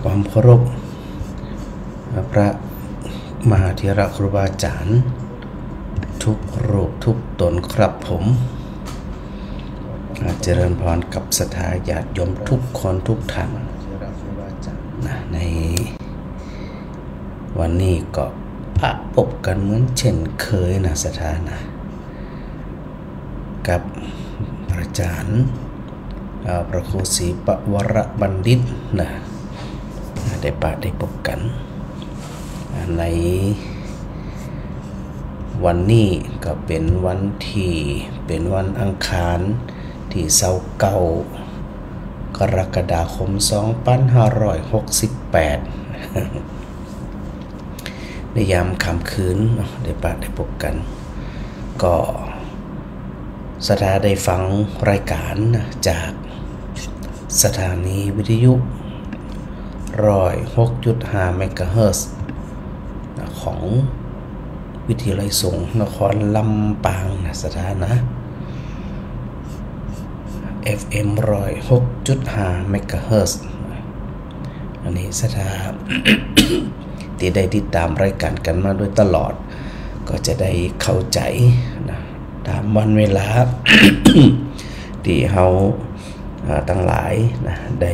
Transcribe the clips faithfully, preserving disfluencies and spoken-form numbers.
ความเคารพพระมหาเถระครูบาอาจ๋ารย์ทุกรูปทุกต๋นครับผม อ่า เจริญพรกับศรัทธาญาติโยมทุกคนทุกท่านนะ ในวันนี้ก็ปะปบกั๋นเหมือนเช่นเคยนะศรัทธานะ กับพระอาจ๋ารย์ อ่า พระครูศรีปวรบัณฑิตนะ ได้ปะได้ปบกั๋น อ่า ในวันนี้ก็เป๋นวันตี้ เป๋นวันอังคารตี้ซาวเก้า กรกฎาคม สองปันห้าร้อยหกสิบแปด ในยามค่ำคืนเนาะ ได้ปะได้ปบกั๋น ก็ศรัทธาได้ฟังรายก๋านนะ จากสถานีวิทยุ ร้อยหกจุดห้า เมกะเฮิรตซ์นะ ของวิทยาลัยสงฆ์นครลำปางนะศรัทธานะ เอฟเอ็ม ร้อยหกจุดห้า เมกะเฮิรตซ์ อันนี้ศรัทธา ตี้ได้ติดต๋ามรายก๋านกั๋นมาโดยตลอด ก็จะได้เข้าใจ๋นะ ต๋ามวันเวลา ตี้เฮา อ่า ตังหลายนะ ได้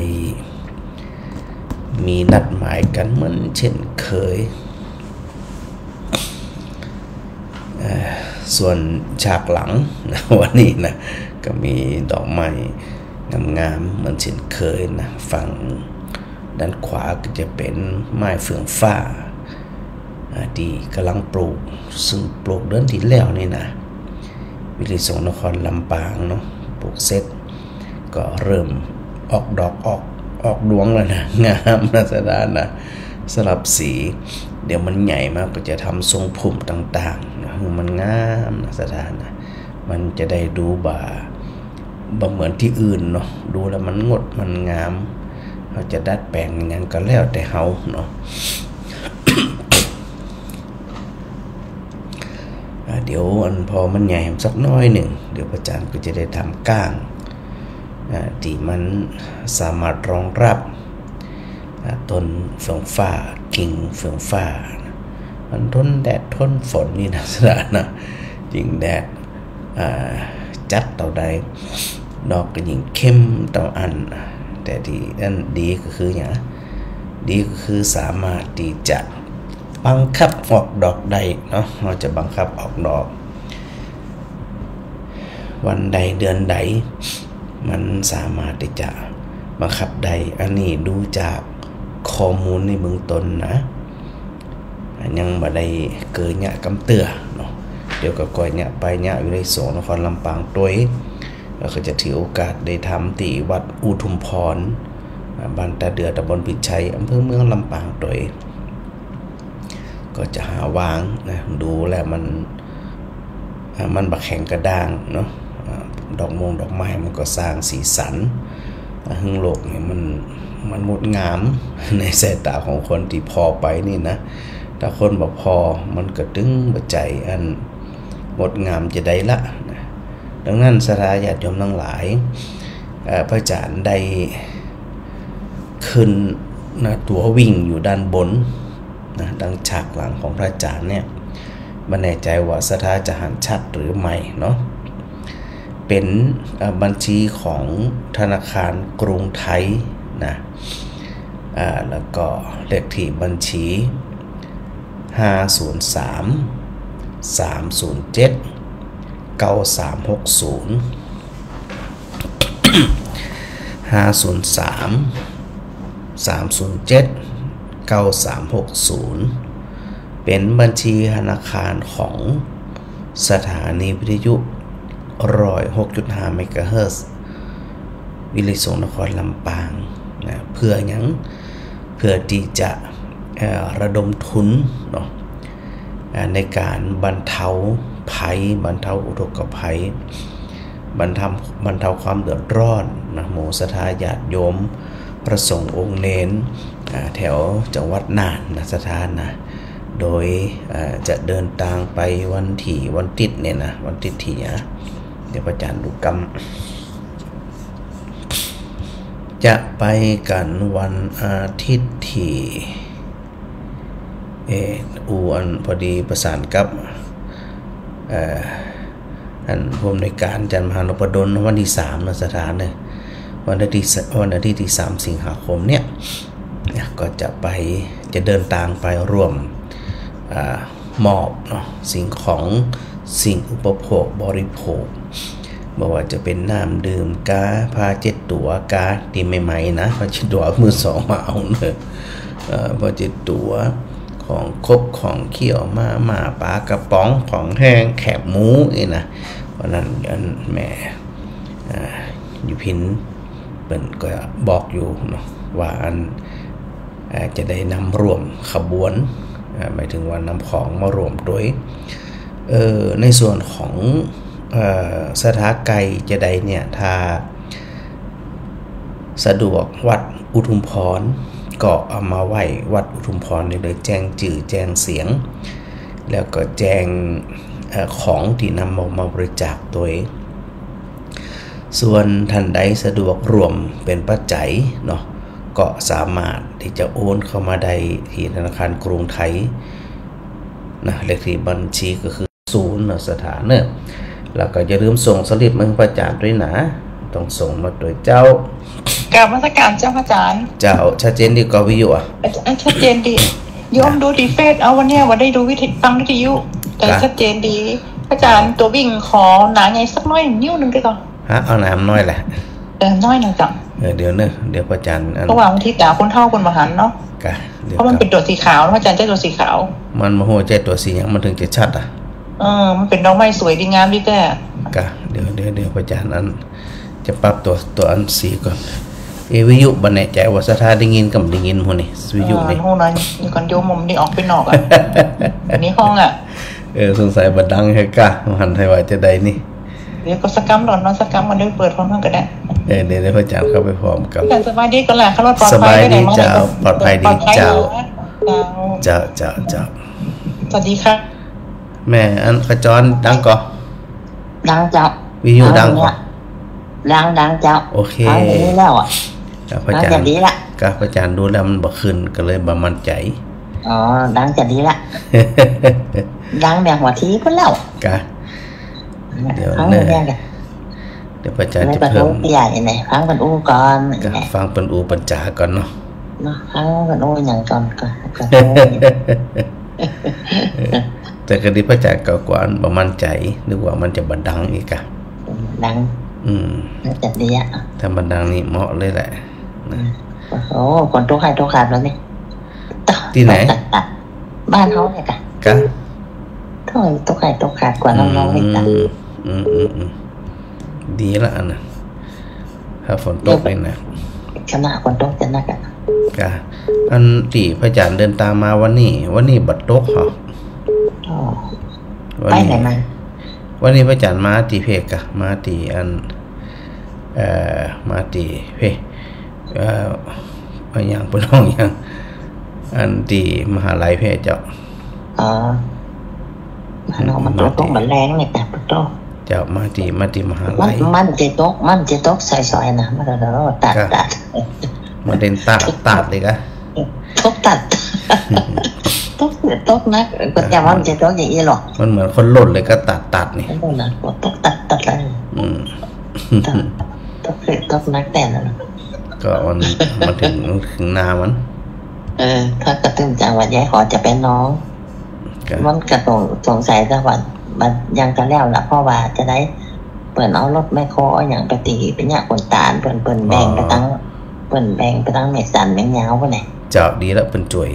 มีนัดหมายกั๋นเหมือนเช่นเคย เอ่อ ส่วนฉากหลังนะ วันนี้นะ ก็มีดอกไม้งามๆ เหมือนเช่นเคยนะ ฝั่งด้านขวาก็จะเป๋นไม้เฟื่องฟ้า อ่า ตี้ก่ำลังปลูก ซึ่งปลูกเดือนตี้แล้วนี่นะ วิทยาลัยสงฆ์นครลำปางเนาะ ปลูกเสร็จ ก็เริ่มออกดอกออก ออกดวงแล้วนะ งามนะศรัทธานะ สลับสี เดี๋ยวมันใหญ่มาก็จะทำทรงพุ่มต่างๆ นะ หื้อมันงามนะศรัทธานะ มันจะได้ดูบ่า บ่เหมือนตี้อื่นเนาะ ดูแล้วมันงดมันงาม เฮาจะดัดแป๋งหยังก็แล้วแต่เฮาเนาะ อ่า เดี๋ยวอันพอมันใหญ่สักน้อยนึ่ง เดี๋ยวพระอาจ๋ารย์ก็จะได้ทำก้าง อ่า ตี้มันสามารถรองรับ อ่า ต้นเฟื่องฟ้า กิ่งเฟื่องฟ้า มันทนแดดทนฝนนี่นะศรัทธานะ ยิ่งแดด อ่า จัดเต้าใด ดอกก็ยิ่งเข้มเต้าอั้น แต่ตี้อั้นดีก็คือหยัง ดีก็คือสามารถตี้จะบังคับออกดอกได้เนาะ เฮาจะบังคับออกดอก วันใดเดือนใด มันสามารถตี้จะบังคับได้ อันนี้ดูจากข้อมูลในเบื้องต้นนะ ยังบ่ได้เกยเยียะกำเตื้อเนาะ เดี๋ยวก็ก้อยเยียะไปเยียะ วิทยาลัยสงฆ์นครลำปางตวย แล้วก็จะถือโอกาสได้ทำตี้วัดอุทุมพร อ่า บ้านตาเดือ ตำบลพิชัย อำเภอเมืองลำปางตวย ก็จะหาวางนะ ดูแล้วมัน อ่า มันบ่แข็งกระด้างเนาะ อ่า ดอกมงดอกไม้มันก็สร้างสีสัน อ่า หึงโลกนี่มัน มันงดงามในสายต๋าของคนตี้ผ่อไปนี่นะ ถ้าคนบ่ผ่อมันก็ตึงบ่ใจ้อันงดงามจาใดละนะ ดังนั้นศรัทธาญาติโยมตังหลาย เอ่อ พระอาจ๋ารย์ได้ขึ้นนะ ตั๋ววิ่งอยู่ด้านบน นะ ดังฉากหลังของพระอาจ๋ารย์เนี่ย บ่แน่ใจ๋ว่าศรัทธาจะหันชัดหรือไม่เนาะ เป๋น เอ่อ บัญชีของธนาคารกรุงไทยนะ อ่า แล้วก็เลขที่บัญชี ห้าศูนย์สาม สามศูนย์เจ็ด เก้าสามหกศูนย์ ห้าศูนย์สาม สามศูนย์เจ็ด เก้าสามหกศูนย์ เป๋นบัญชีธนาคารของสถานีวิทยุ ร้อยหกจุดห้า เมกะเฮิรตซ์ วิทยาลัยสงฆ์นครลำปางนะ เพื่อหยัง เพื่อตี้จะ เอ่อ ระดมทุนเนาะ อ่า ในก๋านบรรเทาภัย บรรเทาอุทกภัย บรรเทา บรรเทาความเดือดร้อนนะ หมู่ศรัทธาญาติโยม พระสงฆ์องค์เณร อ่า แถวจังหวัดน่านนะศรัทธานะ โดย อ่า จะเดินตางไปวันตี้ วันติ๊ดเนี่ยนะ วันติ๊ดตี้ อ่ะ เดี๋ยวพระอาจ๋ารย์ดูกำ จะไปกั๋นวันอาทิตย์ตี้ เอ่อ อู่อันพอดีประสานกับ เอ่อ อันผู้อำนวยก๋านอาจ๋ารย์มหานพดล วันตี้สามเนาะศรัทธาเนาะ วันอาทิตย์ วันอาทิตย์ตี้สามสิงหาคมเนี่ย เนี่ย ก็จะไป จะเดินตางไปร่วม อ่า มอบเนาะ สิ่งของ สิ่งอุปโภคบริโภค บ่ว่าจะเป๋นน้ำดื่มกา ผ้าเช็ดตั๋วกา ตี้ใหม่ๆ นะ ผ้าเช็ดตั๋วมือสองมาเอาเนาะ เอ่อ ผ้าเช็ดตั๋ว ของขบของเขี้ยว มาม่า ป๋ากระป๋อง ของแห้ง แคบหมู นี่นะ เพราะนั้นอันแม่ อ่า ยุพินเปิ้นก็บอกอยู่เนาะ ว่าอัน อ่า จะได้นำร่วมขบวน อ่า หมายถึงว่านำของมาร่วมตวย เอ่อ ในส่วนของ เอ่อ ศรัทธาใก่จะใดเนี่ย ถ้าสะดวกวัดอุทุมพร ก็เอามาไหว้วัดอุทุมพรได้เลย แจ้งจื้อแจ้งเสียง แล้วก็แจ้ง เอ่อ ของตี้นำออกมาบริจาคตวย ส่วนท่านใดสะดวกร่วมเป๋นปัจจัยเนาะ ก็สามารถตี้จะโอนเข้ามาได้ตี้ธนาคารกรุงไทยนะ เลขที่บัญชีก็คือศูนย์เนาะศรัทธาเนาะ แล้วก็อย่าลืมส่งสลิปมาหื้อพระอาจ๋ารย์ตวยนะ ต้องส่งมาตวยเจ้า กราบนมัสก๋านเจ้าพระอาจ๋ารย์ เจ้า ชัดเจนดีก่อวิทยุอะ อ่ะ ชัดเจนดี โยมดูตี้เฟซเอา วันเนี้ยบ่ได้ดูวิทยุ ฟังวิทยุ แต่ ครับ ชัดเจนดี พระอาจ๋ารย์ ตั๋วบิ่งขอหนาใหญ่สักหน้อย นิ้วนึ่งก็ก่อ ฮะ เอาหนาน้อยแหละ เออ น้อยนึ่งจ้ะ เออ เดี๋ยวเนาะ เดี๋ยวพระอาจ๋ารย์อัน เพราะว่าบางทีต๋าคนเฒ่าคนบ่หันเนาะ กะ เดี๋ยว เพราะมัน กะ เป๋นตั๋วสีขาว พระอาจ๋ารย์ใจ๊ตั๋วสีขาว มันบ่ฮู้ใจ๊ตั๋วสีหยัง มันเถิงจะชัดอะ เออ มันเป๋นดอกไม้สวยดีงามดีแต๊ กะ เดี๋ยว เดี๋ยว เดี๋ยวพระอาจ๋ารย์อัน จะปรับตั๋ว ตั๋วอันสีก่อน เอ วิทยุบ่แน่ใจ๋ว่าศรัทธาได้ยินกับบ่ได้ยินหมู่นี่ วิทยุนี่ เออ ฮู้นะ นี่ก่อนโยมมันได้ออกไปนอกอะ ในห้องอะ เออ สงสัยบ่ดังแฮะกะ หันไทยว่าจะใดนี่ เดี๋ยวก็สักกำหน่อยเนาะ สักกำมันได้เปิดพร้อมกันก็ได้ เออ เดี๋ยว เดี๋ยวพระอาจ๋ารย์เข้าไปพร้อมกัน อาจ๋ารย์สบายดีก่อล่ะ ขับรถปลอดภัย สบายดี ไปไหนมาไหน เจ้า ก็ ปลอดภัยดี ปลอดภัย เจ้า อยู่นะ เจ้า เจ้า เจ้า เจ้า สวัสดีค่ะ แม่ อันขจรดังก่อ ดังเจ้า วิทยุดังก่อ ดังเนี่ย ดัง ดังเจ้า โอเค ดังอย่างนี้แล้วอะ ครับ พระอาจ๋ารย์ ดังจะดีละ ครับ พระอาจ๋ารย์ดูแล้วมันบ่ขึ้น ก็เลยบ่มั่นใจ๋ อ๋อ ดังจะดีละ ดังแม่หัวทีพุ้นแล้ว กะ เดี๋ยว ฟัง เนาะ เรื่องกัน เดี๋ยวพระอาจ๋ารย์จะเพิ่ม ไม่ประท้วงใหญ่ไหน ฟังเปิ้นอู้ก่อน กะ ฟังเปิ้นอู้ปัญจ๋าก่อนเนาะ เนาะ ฟังเปิ้นอู้หยังก่อน ก็ ก็ แต่ก็ดีพระอาจ๋ารย์ก็กว่าบ่มั่นใจ๋ นึกว่ามันจะบ่ดังอีกอะ ดัง อืม น่าจะดีอะ ถ้ามันดังนี่เหมาะเลยแหละนะ โอ้ ฝนตกไห้ตกขาดแล้วนี่ ตี้ไหน บ้านเฮาเนี่ยกะ กะ โถ่ ตกไห้ตกขาดกว่าน้องๆ นี่กะ อืม อืม อืม อืม ดีละอันน่ะ ถ้าฝนตกนี่นะ ขนาดฝนตกจะนักอะ กะ อันตี้พระอาจ๋ารย์เดินตางมาวันนี้ วันนี้บ่ตกเหรอ อ๋อ วันนี้ ไปไหนมา วันนี้พระอาจ๋ารย์มาตี้เพกะ มาตี้อัน เอ่อ มาตี้เพ เอ่อ อะหยัง เปิ้นฮ้องหยัง อันตี้มหาลัยเพเจ้า อ๋อ มัน มันตก มาตี้ มันแรงเนี่ย แต่ปะโต เจ้า มาตี้ มาตี้มหาลัย มัน มันจะตก มันจะตกใส่ๆ นะ มันก็ตัด ครับ ตัด มันเด่นตัด ตัดเลยกะ ตกตัด ตก ตกนัก ก็จะว่ามันจะตกอย่างอี้หรอก มันเหมือนคนหล่นเลยกะตัด ตัดนี่ มันหล่นนะ ตกตัด ตัดเลย อืม ตก ตก ตกนักแต่นั้น ก็มัน มันเถิง เถิงนามัน เออ ถ้ากระตึ้งจังหวัดยายขอจะเป็นน้อง ครับ มันก็ต้องสงสัยจังหวัด มันยังจะแล้วล่ะ เพราะว่าจะได้ เปิ้นเอารถแมคโครเอาหยังไปตี๋ ไปเยียะขนตาล เปิ้น เปิ้นแบ่งไปตัง อ๋อ เปิ้นแบ่งไปตังแม่สันแม่ยาวพุ้นแหละ เจ้า ดีละ เปิ้นจ้วย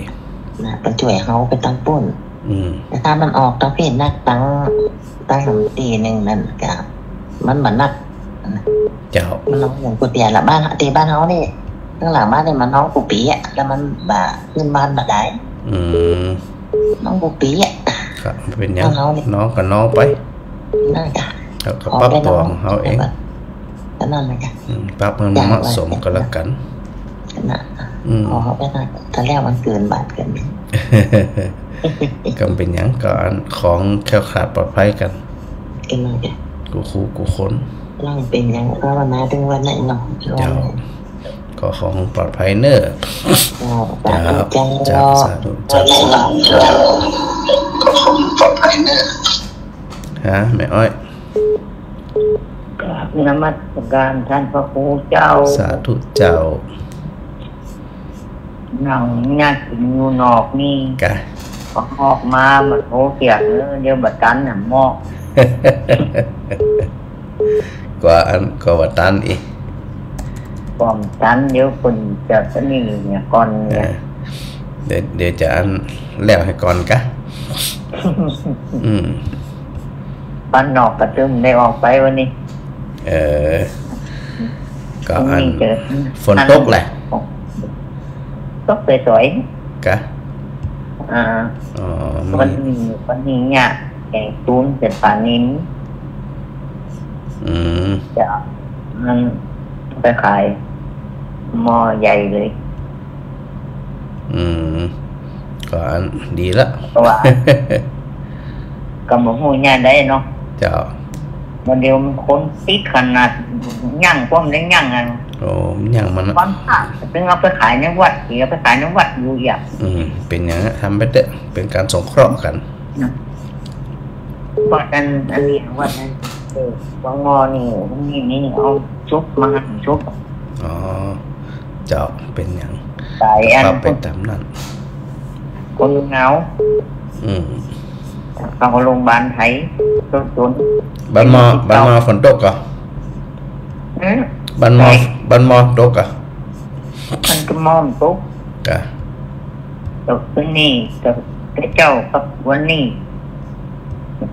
นะ เปิ้นจ้วยเฮาไปตังปุ้น อืม แต่ถ้ามันออกตะเพ็นนักตัง ตังตี้นึ่งนั่นกะ มันบ่นัก เจ้า มันลองอย่างกูเตียละ บ้าน ตี้บ้านเฮานี่ ข้างหลังบ้านนี่มันฮ้องกูปี๋อะ แล้วมันบ่ขึ้นบ้านบ่ได้ อืม ฮ้องกูปี๋อะ ครับ เป็นหยัง บ้านเฮานี่ ฮ้องก็ฮ้องไป นั่นจ้ะ แล้วก็ปรับตัวของเฮาเอง ก็นั่นแหละจ้ะ อืม ปรับให้มันเหมาะสมก็แล้วกั๋น นะ อืม ขอเฮาไปนะ ถ้าแล้วมันเกินบาทเกิน ก็บ่เป็นหยัง ก็อันของแคล้วคลาดปลอดภัยกั๋น ก็นั่นจ้ะ กู้คู่กู้คน ลองเป็นหยัง ภาวนาถึงวันไหนเนาะ เจ้า วันไหน ขอของปลอดภัยเน่อ เจ้า เจ้า สาธุเจ้า เจ้า สาธุเจ้า ขอของปลอดภัยเน่อ ฮะ แม่อ้อย กราบนมัสการต้านพระครูเจ้า สาธุเจ้า นั่งยาดกิ๋นอยู่นอกนี่ กะ พอออกมา มาโทรเปียกเน่อ เดี๋ยวบ่ตันน่ะหม้อ กว่าอัน กว่าบ่ตันอีก กว่าบ่ตัน เดี๋ยวเปิ้นจะสนิทเนี่ยก่อนเนี่ย เออ เดี๋ยว เดี๋ยวจะอันแล้วหื้อก่อนกะ อืม บ้านนอกกะตึงได้ออกไปวันนี้ เออ ก็อัน พรุ่งนี้เจอ ฝนตกแหละ ตกสวยๆ กะ อ่า อ๋อ มี วันนี้ วันนี้เนี่ย แกงตูนเสร็จปลานิล อืม จะมันไปขายหม้อใหญ่เลย อืม ก็อันดีละ เพราะว่า ก็บ่ฮู้ยามใดเนาะ เจ้า บ่าเดี๋ยวมันคนติดขนาด ยั้งความได้ยั้งอะ โอ้ ยั้งมันนะ วันพระถึงเอาไปขายในวัด สิเอาไปขายในวัดอยู่อีกอะ อืม เป๋นหยังอะ ทำไปเต๊อะ เป๋นก๋านสงเคราะห์กั๋น นะ วัดอัน อันนี้วัดอัน เออ หลวงพ่อนี่ นี่ นี่ เอาศพมาหันศพ อ๋อ เจ้า เป๋นหยัง ตายอัน ก็เป๋นต๋ามนั้น คนเหงา อืม เข้าโรงพยาบาลไทย ต้นๆ บ้านหม้อ บ้านหม้อฝนตกก่อ อืม บ้านหม้อ ใช่ บ้านหม้อตกก่อ มันก็หม้อมันตก กะ ตกคืนนี้ ตกแต่เจ๊ากับวันนี้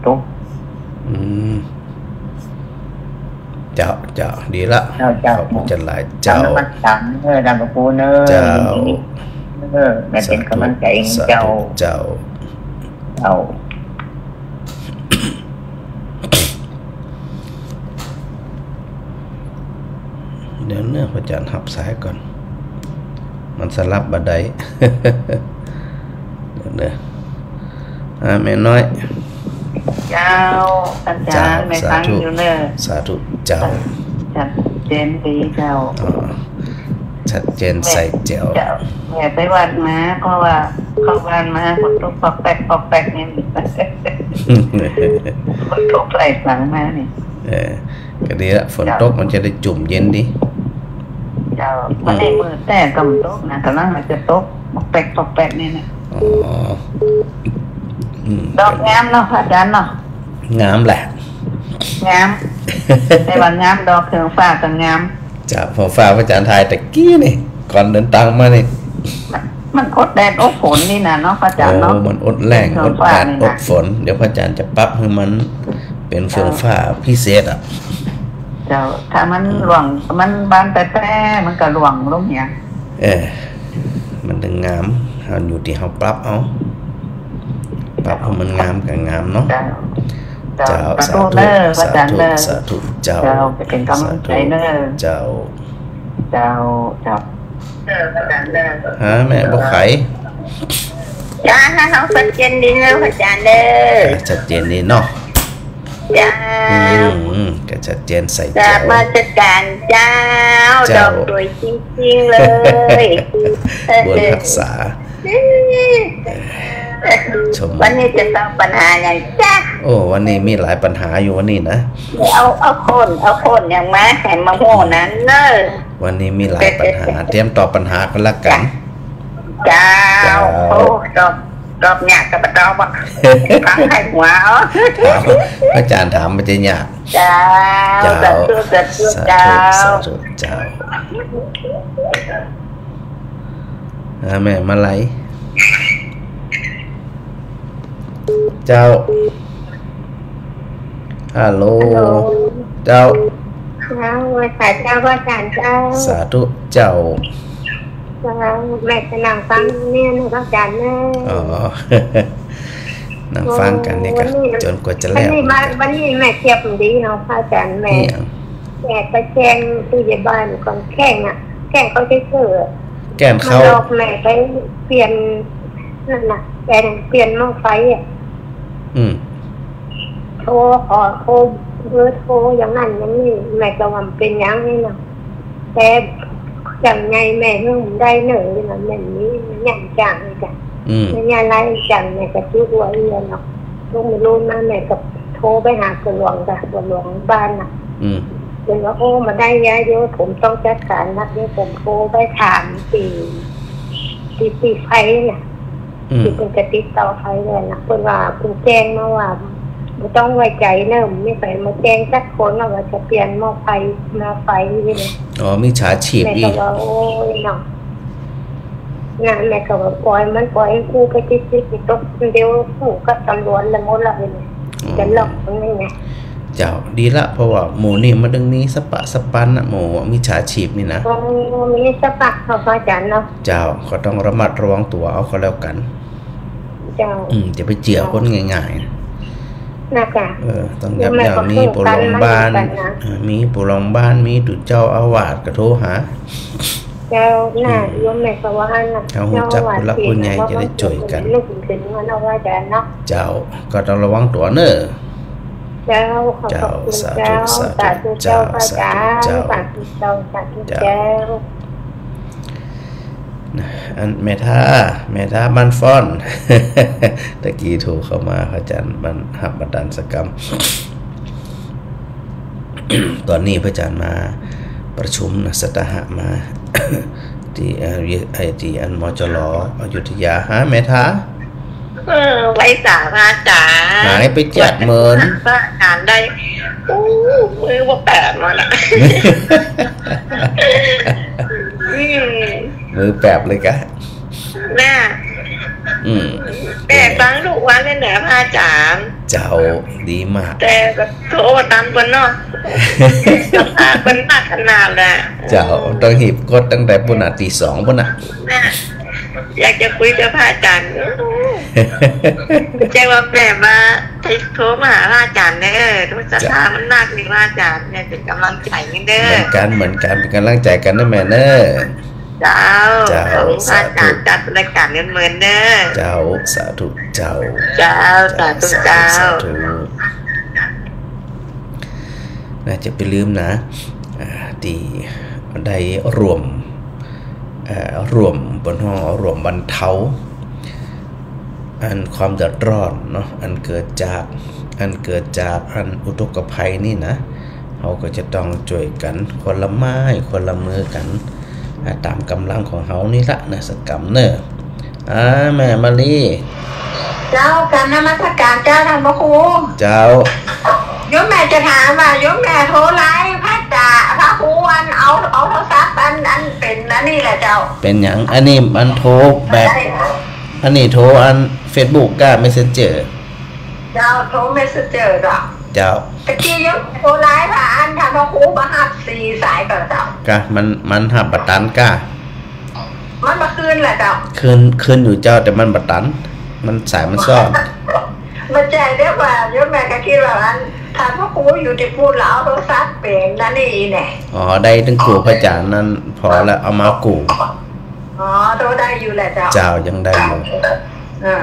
ตก อืม เจ้า เจ้า ดีละ เจ้า เจ้า ขอบคุณหลาย เจ้า นมัสการเน่อ ต้านพระครูเน่อ เจ้า ยินดีเน่อ แม่เป๋นก๋ำลังใจ๋หื้อเจ้า สาธุ เจ้า เจ้า เดี๋ยวเน่อ พระอาจ๋ารย์ฮับสายก่อน มันสลับบ่ได้ เดี๋ยวเน่อ อ่า แม่น้อย เจ้า อาจ๋ารย์ เจ้า แม่ฟัง สาธุ อยู่เน่อ สาธุ เจ้า ชัดเจนดีเจ้า อ๋อ ชัดเจนใสแจ๋ว เจ้า แม่ไปวัดมา เพราะว่าเข้าบ้านมาฝนตกปอกแปกปอกแปกนี่ ฝนตกไหลหลังมานี่ เออ ก็ดีละ ฝนตก เจ้า มันจะได้จุ่มเย็นดี เจ้า อืม วันนี้มื้อแต๊ก็บ่ตกนะ ก่ำลังว่าจะตกปอกแปกปอกแปกนี่นะ อ๋อ อืม ดอกงามเนาะ พระอาจ๋ารย์เนาะ งามแหละ งาม แต่ว่างาม ดอกเฟื่องฟ้าก็งาม เจ้า เฟื่องฟ้าพระอาจ๋ารย์ถ่ายตะกี้นี่ ก่อนเดินตางมานี่ มัน มันอดแดดอดฝนนี่นะเนาะ พระอาจ๋ารย์เนาะ โอ้ มันอดแล้ง เฟื่องฟ้า อดแดด นี่นะ อดฝน เดี๋ยวพระอาจ๋ารย์จะปรับหื้อมันเป๋นเฟื่องฟ้า เจ้า พิเศษอะ เจ้า ถ้ามัน อืม ร่วง มันบานแต๊ๆ มันก็ร่วงลงเนี่ย เออ มันตึงงาม เฮาอยู่ตี้เฮาปรับเอา ปรับหื้อมันงามก็งามเนาะ เจ้า เจ้า เจ้า สาธุ สาธุเน่อ พระอาจ๋ารย์เน่อ สาธุ สาธุ เจ้า เจ้า จะเป๋นก๋ำลังใจ๋เน่อ สาธุ เจ้า เจ้า เจ้า เจ้า พระอาจ๋ารย์เน่อ ฮะ แม่บัวไข่ เจ้า ชัดเจนดีเน่อ พระอาจ๋ารย์เน่อ อ่ะ ชัดเจนดีเนาะ เจ้า อืม อืม ก็ชัดเจนใสแจ๋ว กราบนมัสการเจ้า เจ้า ดอกสวยจริงๆ เลย บุญฮักษา ชม วันนี้จะตอบปัญหาหยังจ๊ะ โอ้ วันนี้มีหลายปัญหาอยู่วันนี้นะ เอา เอาคน เอาคนหยังมาหื้อมาฮู้นั้นเน่อ วันนี้มีหลายปัญหา เตรียมตอบปัญหากั๋นละกั๋น เจ้า เจ้า โอ้ ตอบ ตอบยากก็บ่ตอบอะ ฟังใค่หัวเอา ถาม พระอาจ๋ารย์ถามมันจะยาก เจ้า เจ้า สาธุ สาธุ สาธุ เจ้า สาธุ เจ้า อ่า แม่มาลัย เจ้า ฮัลโหล ฮัลโหล เจ้า เจ้า ไหว้สาเจ้า พระอาจ๋ารย์เจ้า สาธุเจ้า เจ้า แม่จะนั่งฟังเนี่ยนะ พระอาจ๋ารย์เน่อ อ๋อ นั่งฟังกั๋นนี่ก็ โอ้ วันนี้ จ๋นกว่าจะแล้ว วันนี้มา วันนี้แม่เจียบดีเนาะ พระอาจ๋ารย์ แม่ เนี่ย แม่ไปแจ้งผู้ใหญ่บ้านก่อน แข้งอะ แข้งเขาเฉยๆ แข้งเขา มันหลอกแม่ไปเปลี่ยน นั่นน่ะ แจ้งเปลี่ยนหม้อไฟอะ อืม โทรขอ โทร เบอร์โทรอย่างนั้นอย่างนี้ แม่ก็ว่ามันเป๋นหยังนี่นะ แต่ จ๋ำใหญ่แม่หื้อบ่ได้เน่อ นี่นะ แม่มี แม่ยังจ๋างนี่จ้ะ อืม แม่ยังไล่จ๋าง แม่ก็จื้อบ่ได้เนาะ ลูกไม่รู้นะ แม่ก็โทรไปหาปู่หลวงจ้ะ ปู่หลวงบ้านน่ะ อืม เปิ้นว่า โอ้ บ่ได้ยาย เดี๋ยวผมต้องจัดการนะ เดี๋ยวผมโทรไปถามตี้ ตี้ ตี้ไฟน่ะ อืม ตี้เปิ้นจะติดต่อไฟเลยนะ เปิ้นว่า เปิ้นแจ้งมาว่า บ่ต้องไว้ใจ๋เน่อ มีไผมาแจ้งสักคนนะว่าจะเปลี่ยนหม้อไฟ หม้อไฟนี่นะ อ๋อ มิจฉาชีพ แม่ก็ อีก ว่า โอ้ยเนาะ นะ แม่ก็ว่า ปล่อยมัน ปล่อยมันกู้ไปติดๆ ไปตกเดี๋ยวกู้กับตำรวจละหมดละนี่ อ๋อ จะหลอกมันนี่ไง เจ้า ดีละ เพราะว่าหมู่นี่มันตึงมีสะปะสะปันนะ หมู่มิจฉาชีพนี่นะ อ๋อ มีสะปะเนาะ พระอาจ๋ารย์เนาะ เจ้า ก็ต้องระมัดระวังตั๋วเอาก็แล้วกั๋น เจ้า อืม จะไปเจื้อคนง่ายๆ นะจ๊ะ เออ ต้องยับยั้ง มีปู่หลวงบ้าน เออ มีปู่หลวงบ้าน มีตุ๊เจ้าอาวาสก็โทรหา เจ้า น่ะ อืม โยมแม่ก็ว่านะ เฮาฮู้จักผู้หลักผู้ใหญ่จะได้จ้วยกั๋น ลูกถึงเนาะ พระอาจ๋ารย์เนาะ เจ้า ก็ต้องระวังตั๋วเน่อ เจ้า ขอบพระคุณเจ้า เจ้า สาธุ สาธุ สาธุเจ้า เจ้า พระอาจ๋ารย์ สาธุเจ้า สาธุเจ้า เจ้า นะ อันแม่ท้า แม่ท้าบ้านฟ้อน ตะกี้โทรเข้ามา พระอาจ๋ารย์บ่ฮับบ่ตันสักกำ ต๋อนนี้พระอาจ๋ารย์มาประชุมนะ สตหะมา ตี้ เอ่อ ไอ้ตี้อัน มจร อยุธยา ฮะ แม่ท้า เออ ไหว้สาพระอาจ๋ารย์ หายไปแจ๊ดเหมิน พระอาจ๋ารย์ได้ อู้ มือบ่แปบมาละ อืม มือแปบเลยกะ น่ะ อืม แต่ฟังทุกวันเลยนะพระอาจ๋ารย์ เจ้า ดีมาก แต่แบบโทรตามเปิ้นเนาะ สภาพเปิ้นหนักขนาดแหละ เจ้า ต้องหีบกดตั้งแต่ปุ้นน่ะ ตีสองปุ้นน่ะ น่ะ อยากจะคุยกับพระอาจ๋ารย์ บ่ใจ้ว่าแม่มาโทรมาหาพระอาจ๋ารย์เน่อ ศรัทธามันนักนี่พระอาจ๋ารย์ แม่เป๋นก๋ำลังใจ๋เน่อ เหมือนกั๋น เหมือนกั๋น เป๋นก๋ำลังใจ๋กั๋นเน่อแม่เน่อ เจ้า เจ้า ขอบคุณพระอาจ๋ารย์ สาธุ จัดรายก๋านเงินเมินเน่อ เจ้า สาธุเจ้า เจ้า สาธุเจ้า สาธุ น่าจะบ่ลืมนะ อ่า ตี้ได้ร่วม เอ่อ ร่วม เปิ้นฮ้องร่วมบรรเทา อันความเดือดร้อนเนาะ อันเกิดจาก อันเกิดจากอันอุทกภัยนี่นะ เฮาก็จะต้องจ้วยกั๋นคนละไม้คนละมือกั๋น อ่า ต๋ามก๋ำลังของเฮานี่ละนะ สักกำเน่อ อ่า แม่มาลี เจ้า กราบนมัสก๋านเจ้า ต้านพระครู เจ้า โยมแม่จะถามว่า โยมแม่โทรไลน์พระจ๋า พระครูอันเอา เอาโทรศัพท์อัน อันเป๋นอันนี้แหละเจ้า เป๋นหยัง อันนี้มันโทรแบบ ได้ อันนี้โทรอันเฟซบุ๊กกับเมสเซนเจอร์ เจ้า โทรเมสเซนเจอร์เจ้า เจ้า ตะกี้โยมโทรไลน์พระอัน ต้านพระครูบ่ฮับสี่สายก่อเจ้า กะ มัน มันฮับบ่ตันกะ มันบ่คืนแหละเจ้า คืน คืนอยู่เจ้า แต่มันบ่ตัน มันสายมันซ้อน บ่ใจ้เด้อว่า โยมแม่ก็กึ๊ดว่าอัน ต้านพระครูอยู่ตี้ปู๊นแล้วเอาโทรศัพท์เป๋นอันนี้แหน่ อ๋อ ได้ตึงครูพระอาจ๋ารย์นั้นผ่อแล้ว เอามากู้ อ๋อ โทรได้อยู่แหละเจ้า เจ้า ยังได้อยู่ อ่า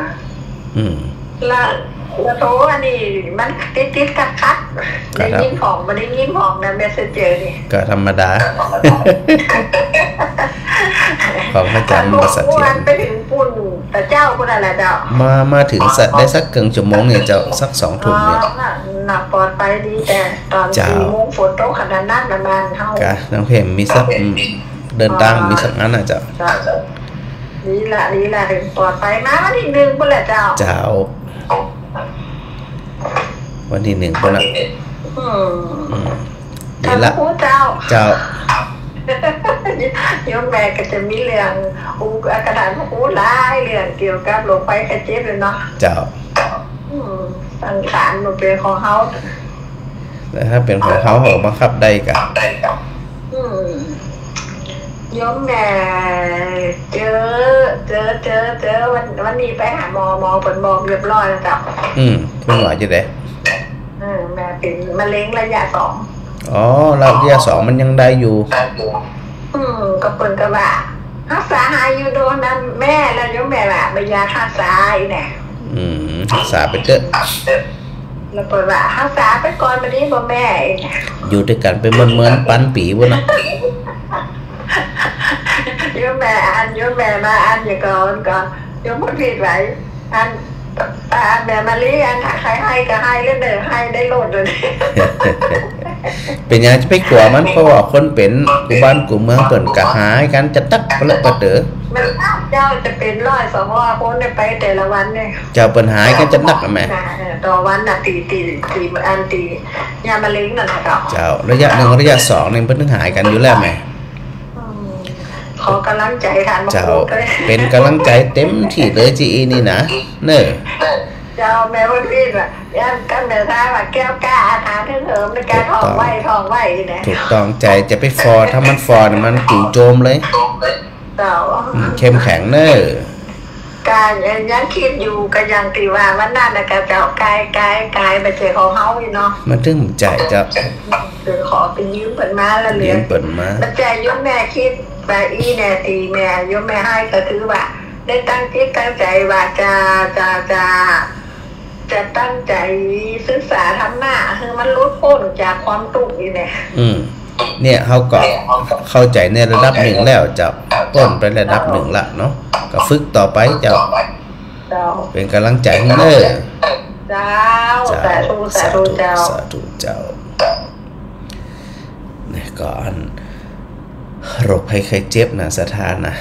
อืม ละ ละโทรอันนี้มันติดๆ ขัดๆ ได้ยินผ่อง บ่ได้ยินผ่องนะ เมสเซนเจอร์นี่ ก็ธรรมดา ของพระอาจ๋ารย์มันบ่เสถียร ไปเถิงปู๊น ตะเจ้าปู๊นนั่นแหละเจ้า มา มาเถิงสัก ได้สักเกิ่งชั่วโมงเนี่ยเจ้า สักสองทุ่มเนี่ย อ๋อ น่ะ น่ะ ปลอดภัยดี แต่ต๋อน เจ้า สี่โมงฝนตกขนาดนั้นน่ะ บ้านเฮา กะ น้องเพมมีสัก อืม เดินตาง อ๋อ มีสักอันน่ะเจ้า เจ้า ดีละ ดีละ เถิงปลอดภัย มาวันตี้หนึ่งปู๊นแหละเจ้า เจ้า วันตี้หนึ่งปู๊นละ อืม อืม ดีละ ต้านพระครูเจ้า เจ้า โยมแม่ก็จะมีเรื่อง อู้ กระถามพระครูหลายเรื่องเกี่ยวกับโรคภัยไข้เจ็บเลยเนาะ เจ้า อืม สังขารมันเป๋นของเฮา แต่ถ้าเป๋นของเฮา เฮาบังคับได้กะ อืม โยมแม่เจอ เจอ เจอ เจอ วัน วันนี้ไปหาหมอ หมอเปิ้นบอกเรียบร้อยแล้วเจ้า อืม เปิ้นว่าจะได เออ แม่เป๋นมะเร็งระยะสอง อ๋อ ระยะสองมันยังได้อยู่ อืม ก็เปิ้นก็ว่า ฮักษาหายอยู่โดนนะแม่ แล้วโยมแม่ว่าบ่อยากฮักษาอีกแหน่ อืม ฮักษาไปเต๊อะ แล้วเปิ้นว่าฮักษาไปก่อน บ่ดีบ่แม่ อยู่ตวยกั๋นไปเมินๆ ปันปี๋ปู๊นนะ โยมแม่อัน โยมแม่มาอัน เดี๋ยวก่อน ก่อน โยมพูดผิดไป อัน ป้าอัน แม่มะลิอัน ถ้าใครไห้ก็ไห้เล่นเด้อ ไห้ได้โลดเลย เป๋นหยังจะไปกั๋วมัน เพราะว่าคนเป๋นกู้บ้านกู้เมืองเปิ้นก็หายกั๋นจะตักไปละปะเต๋อ มันเจ้าจะเป๋นร้อยสองร้อยคนเนี่ยไปแต่ละวันเนี่ย เจ้า เปิ้นหายกั๋นจะตักอะแม่ เออ ต่อวันน่ะ ตี้ ตี้ ตี้อันตี้ยามะเร็งนั่นน่ะเจ้า เจ้า ระยะหนึ่งระยะสองนี่เปิ้นถึงหายกั๋นอยู่แล้วแม่ อืม ขอกำลังใจ๋ต้าน เจ้า เป๋นกำลังใจ๋เต็มตี้เลย จีอีนี่นะ เน่อ เจ้า แม่บุญพินว่า ย่านกันแม่ท้าว่าแก้วกล้าอาถรรพ์เถิงเถิงในการท่องไหว้ ท่องไหว้นี่นะ ถูกต้อง ใจ๋จะไปฝ่อ ถ้ามันฝ่อเนี่ยมันจู่โจมเลย เจ้า อืม เข้มแข็งเน่อ ก็ยัง ยังกึ๊ดอยู่ ก็อย่างตี้ว่าวันนั้นน่ะก็เจ้า ก๋าย ก๋าย ก๋าย บ่ใจ้ของเฮาอี้เนาะ มันถึงบ่ใจ้เจ้า เออ ขอไปยืมเปิ้นมาแล้วเหลือ ยืมเปิ้นมา บ่ใจ้โยมแม่กึ๊ดว่าอี้แน่ ตี้แม่ โยมแม่ไห้ก็คือว่า ได้ตั้งจิตตั้งใจ๋ว่าจะ จะ จะ จะตั้งใจ๋ศึกษาธรรมะหื้อมันหลุดป๊นจากความตุ๊กข์นี่แหละ อืม เนี่ย เฮาก็เข้าใจ๋ในระดับนึ่งแล้วเจ้า ป๊นไประดับนึ่งละเนาะ ก็ฝึกต่อไปเจ้า เจ้า เป๋นกำลังใจ๋หื้อเน่อ เจ้า เจ้า สาธุ สาธุ สาธุ เจ้า สาธุเจ้า เนี่ยก็อัน โรคภัยไข้เจ็บนะ ศรัทธานะ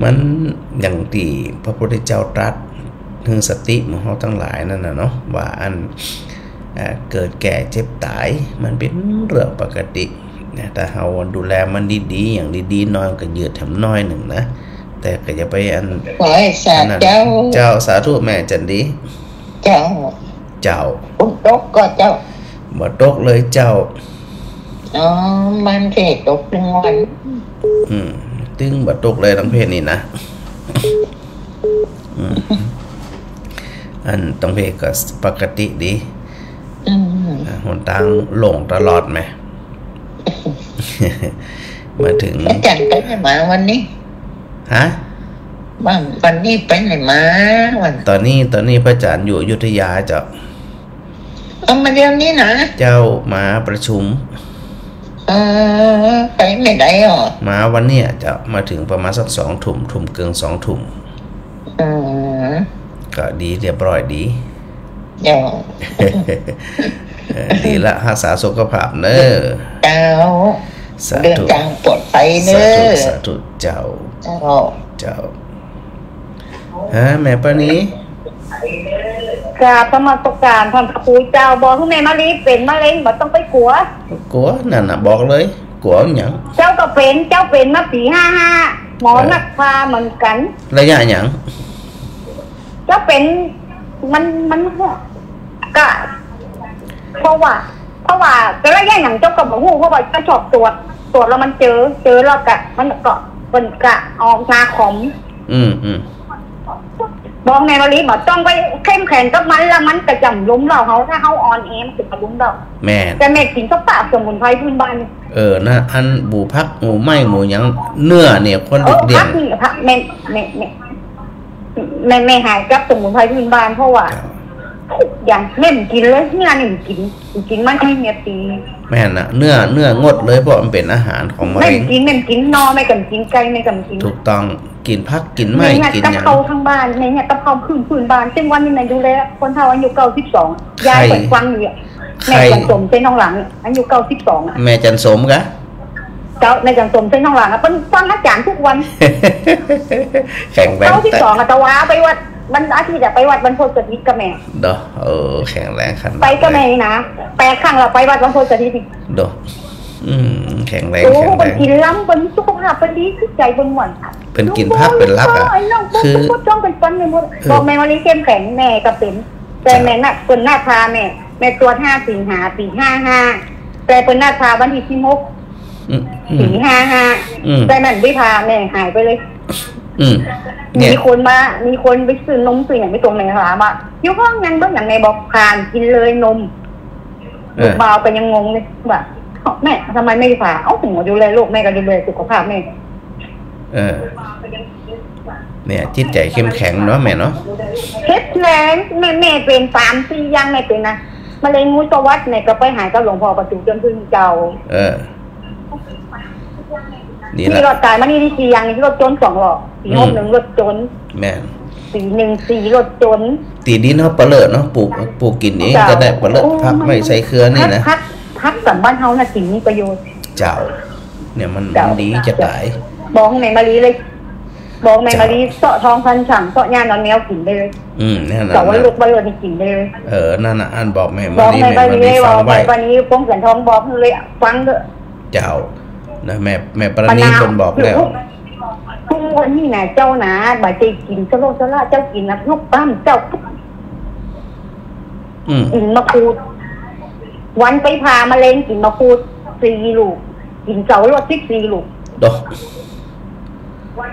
มันอย่างตี้พระพุทธเจ้าตรัสเรื่องสติหมู่เฮาตังหลายนั่นน่ะเนาะ ว่าอัน อ่า เกิดแก่เจ็บต๋าย มันเป๋นเรื่องปกตินะ ถ้าเฮาดูแลมันดีๆ อย่างดีๆ น้อยก็ยืดแถมน้อยนึ่งนะ แต่ก็อย่าไปอัน ขอให้สาธุ อันนั้น เจ้า เจ้า สาธุแม่จันดี เจ้า เจ้า ฝนตกก่อเจ้า บ่ตกเลยเจ้า อ๋อ มันเสตกตึงวัน อืม ตึงบ่ตกเลยตังเพศนี่นะ อืม อันตังเพศก็ปกติดี อืม อ่า หนตางโล่งตลอดแหม มาเถิง พระอาจ๋ารย์ไปไหนมาวันนี้ ฮะ ว่าวันนี้ไปไหนมาวัน ต๋อนนี้ ต๋อนนี้พระอาจ๋ารย์อยู่อยุธยาเจ้า เอามาเดี๋ยวนี้นะ เจ้า มาประชุม เออ ไปเมื่อใดอ่ะ มาวันเนี้ยเจ้า มาเถิงประมาณสักสองทุ่ม ทุ่มเกิ่ง สองทุ่ม อืม ก็ดีเรียบร้อยดี เจ้า เออ ดีละ ฮักษาสุขภาพเน่อ เจ้า สาธุ เดินตางปลอดภัยเน่อ สาธุ สาธุเจ้า เจ้า เจ้า ฮะ แม่ป้านี กราบนมัสการต้านพระครูเจ้า บอกหื้อแม่มะลิเป๋นมะเร็ง บ่ต้องไปกั๋ว กั๋ว นั่นน่ะ บอกเลย กั๋วหยัง เจ้าก็เป๋น เจ้าเป๋นมาปี๋ห้าห้า หมอนัดผ่าเหมือนกั๋น ระยะหยัง เจ้าเป๋น มัน มันก็ เพราะว่า เพราะว่าแต่ระยะหยังเจ้าก็บ่ฮู้ เพราะว่าเจ้าชอบตรวจ ตรวจแล้วมันเจอ เจอแล้วก็ มันก็ เปิ้นก็ออกยาขม อืม อืม บอกแม่มะลิบ่ต้องไปเข้มแข็งกับมันละ มันก็จะบ่ล้มเฮา ถ้าเฮาอ่อนแอมันก็บ่ล้มเฮา แม่น แต่แม่กิ๋นกับปลาสมุนไพรพื้นบ้าน เออ นะ อันหมู่ผัก หมู่ไม้ หมู่หยัง เนื้อเนี่ยควรหลีกเลี่ยง เออ ผักนี่ ผัก แม่ แม่ แม่ แม่ แม่หายกับสมุนไพรพื้นบ้าน เพราะว่า เจ้า ทุกอย่างแม่บ่กิ๋นเลย เนื้อนี่บ่กิ๋น บ่กิ๋นมาได้เนี่ยปี๋ แม่นน่ะ เนื้อ เนื้องดเลย เพราะมันเป๋นอาหารของมะเร็ง แม่บ่กิ๋น แม่บ่กิ๋นหน่อ แม่ก็บ่กิ๋นไก่ แม่ก็บ่กิ๋น ถูกต้อง กิ๋นผัก กิ๋นไม้ แม่เฮ็ด กิ๋นหยัง กับข้าวตางบ้าน แม่เฮ็ดกับข้าวพื้น พื้นบ้าน ซึ่งวันนี้แม่ดูแลคนเฒ่าอายุเก้าสิบสอง ยายเปิ้นฟังอยู่อะ แม่จันสม เส้นหนองหลาง อายุเก้าสิบสองอะ แม่จันสมกะ เจ้า แม่จันสม เส้นหนองหลางอะ เปิ้นฟังอาจ๋ารย์ทุกวัน แข็งแรง เก้าสิบสองอะ ตะวาไปวัดวันอาทิตย์อะ ไปวัดบรรพตสถิตกับแม่ เนาะ เออ แข็งแรงขนาด ไปกับแม่นะ แปดครั้งแล้ว ไปวัดบรรพตสถิต เนาะ อืม แข็งแรง โอ้ แข็งแรง เปิ้นกิ๋นลำ เปิ้นสุขภาพเปิ้นดี จิตใจ๋เปิ้นม่วน เปิ้นกิ๋นผักเป๋นหลักอะ ไอ้น้อง คือ เปิ้นจ้องเปิ้นฟันไปหมด เออ บอกแม่มะลิเข้มแข็ง แม่ก็เป๋น แต่แม่นัด เปิ้นนัดผ่าแม่ แม่ตรวจห้าสิงหาปี๋ห้าห้า แต่เปิ้นนัดผ่าวันตี้สิบหก อืม อืม ปี๋ห้าห้า อืม แต่แม่บ่ได้ผ่า แม่หายไปเลย อืม เนี่ย มีคนมา มีคนไปซื้อนมซื้อหยังไปส่ง แม่ถามว่า อยู่ห้องหยังเบิ่งหยัง แม่บอกผ่ากิ๋นเลยนม เออ ลูกบ่าวก็ยังงงเลยว่า แม่ ทำไมไม่ผ่า เอ้า หมอดูแลลูก แม่ก็ดูแลสุขภาพแม่ เออ เนี่ย จิตใจ๋เข้มแข็งเนาะแม่เนาะ เข้มแข็ง แม่ แม่เป๋นสามสี่อย่าง แม่เป๋นนะ มะเร็งหูสวัสดิ์ แม่ก็ไปหากับหลวงพ่อประตูเจ้าพึ่งเจ้า เออ นี่แหละ นี่รอดต๋ายมานี่ นี่สี่อย่าง นี่รถจ๋นสองล้อ ปี๋ อืม หกหนึ่งรถจ๋น แม่น ปี๋ หนึ่งสี่รถจ๋น ตี๋ดินเฮาปะเลิดเนาะ ปลูก ปลูกกิ๋นเอง เจ้า ก็ได้ปะเลิด โอ้ ผักไม้ใส่เขือนี่นะ ผัก ผัก ผักสวนบ้านเฮาน่ะกิ๋นมีประโยชน์ เจ้า เนี่ยมัน เจ้า มันดีจะต๋าย บอกแม่มาลีเลย บอกแม่มาลี เจ้า เซาะทองพันช่าง เซาะหญ้านอนแมวกิ๋นได้เลย อืม นั่นน่ะ เสาร์วัน นะ ลูกวันเลิศนี่กิ๋นได้เลย เออ นั่นน่ะ อันบอกแม่มาลี บอกแม่มาลี แม่มาลี เลย ฟังไว้ บอกแม่มาลี ปงแสนทองบอกเลย ฟังเถอะ เจ้า นะ แม่ แม่ปราณี ปะนาว เปิ้นบอกแล้ว ทุกวันนี้นะเจ้านะ บ่าใจ้กิ๋นสะโลสะละ เจ้ากิ๋นนะ ลูกปั้มเจ้า อืม กิ๋นมะขูด วันไปผ่ามะเร็งกิ๋นมะขูดสี่ลูก กิ๋นเสาร์รวดสิบสี่ลูก โด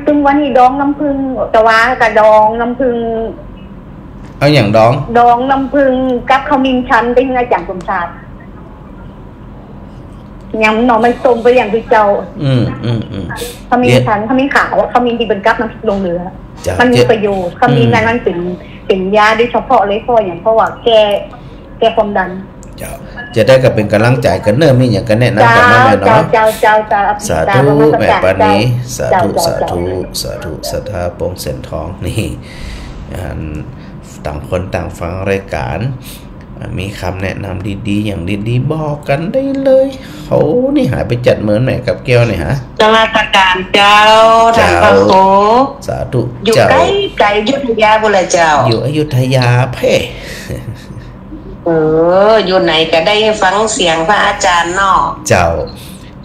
ซึ่งวันนี้ดองน้ำผึ้ง ตะวาก็ดองน้ำผึ้ง เอาหยังดอง ดองน้ำผึ้งกับขมิ้นชันไปหื้ออาจ๋ารย์สมชาติ ยำหน่อไม้ส้มไปอย่างคือเจ้า อืม อืม อืม ขมิ้นชัน ขมิ้นขาว ขมิ้นตี้เปิ้นกับน้ำพริกลงเหลือ เจ้า มันมีประโยชน์ ขมิ้นนั้นมันเป๋น เป๋นยาโดยเฉพาะเลย เพราะหยัง เพราะว่าแก้ แก้ความดัน เจ้า จะได้ก็เป๋นก๋ำลังใจ๋กั๋นเนาะ มีหยังก็แนะนำกั๋นเนาะแม่เนาะ เจ้า เจ้า เจ้า เจ้า สาธุ แม่ปราณี สาธุ เจ้า เจ้า สาธุ สาธุ ศรัทธาปงแสนทอง นี่ อัน ต่างคนต่างฟังรายก๋าน อ่า มีกำแนะนำดีๆ อย่างดีๆ บอกกั๋นได้เลย เขานี่หาไปจัดเมินแม่กับแก้วนี่หา นมัสก๋านเจ้า ท่านพระครู สาธุ อยู่ เจ้า ใก้ๆ อยุธยาปู้นแหละเจ้า อยู่อยุธยาแพ่ เออ อยู่ไหนก็ได้ฟังเสียงพระอาจ๋ารย์เนาะ เจ้า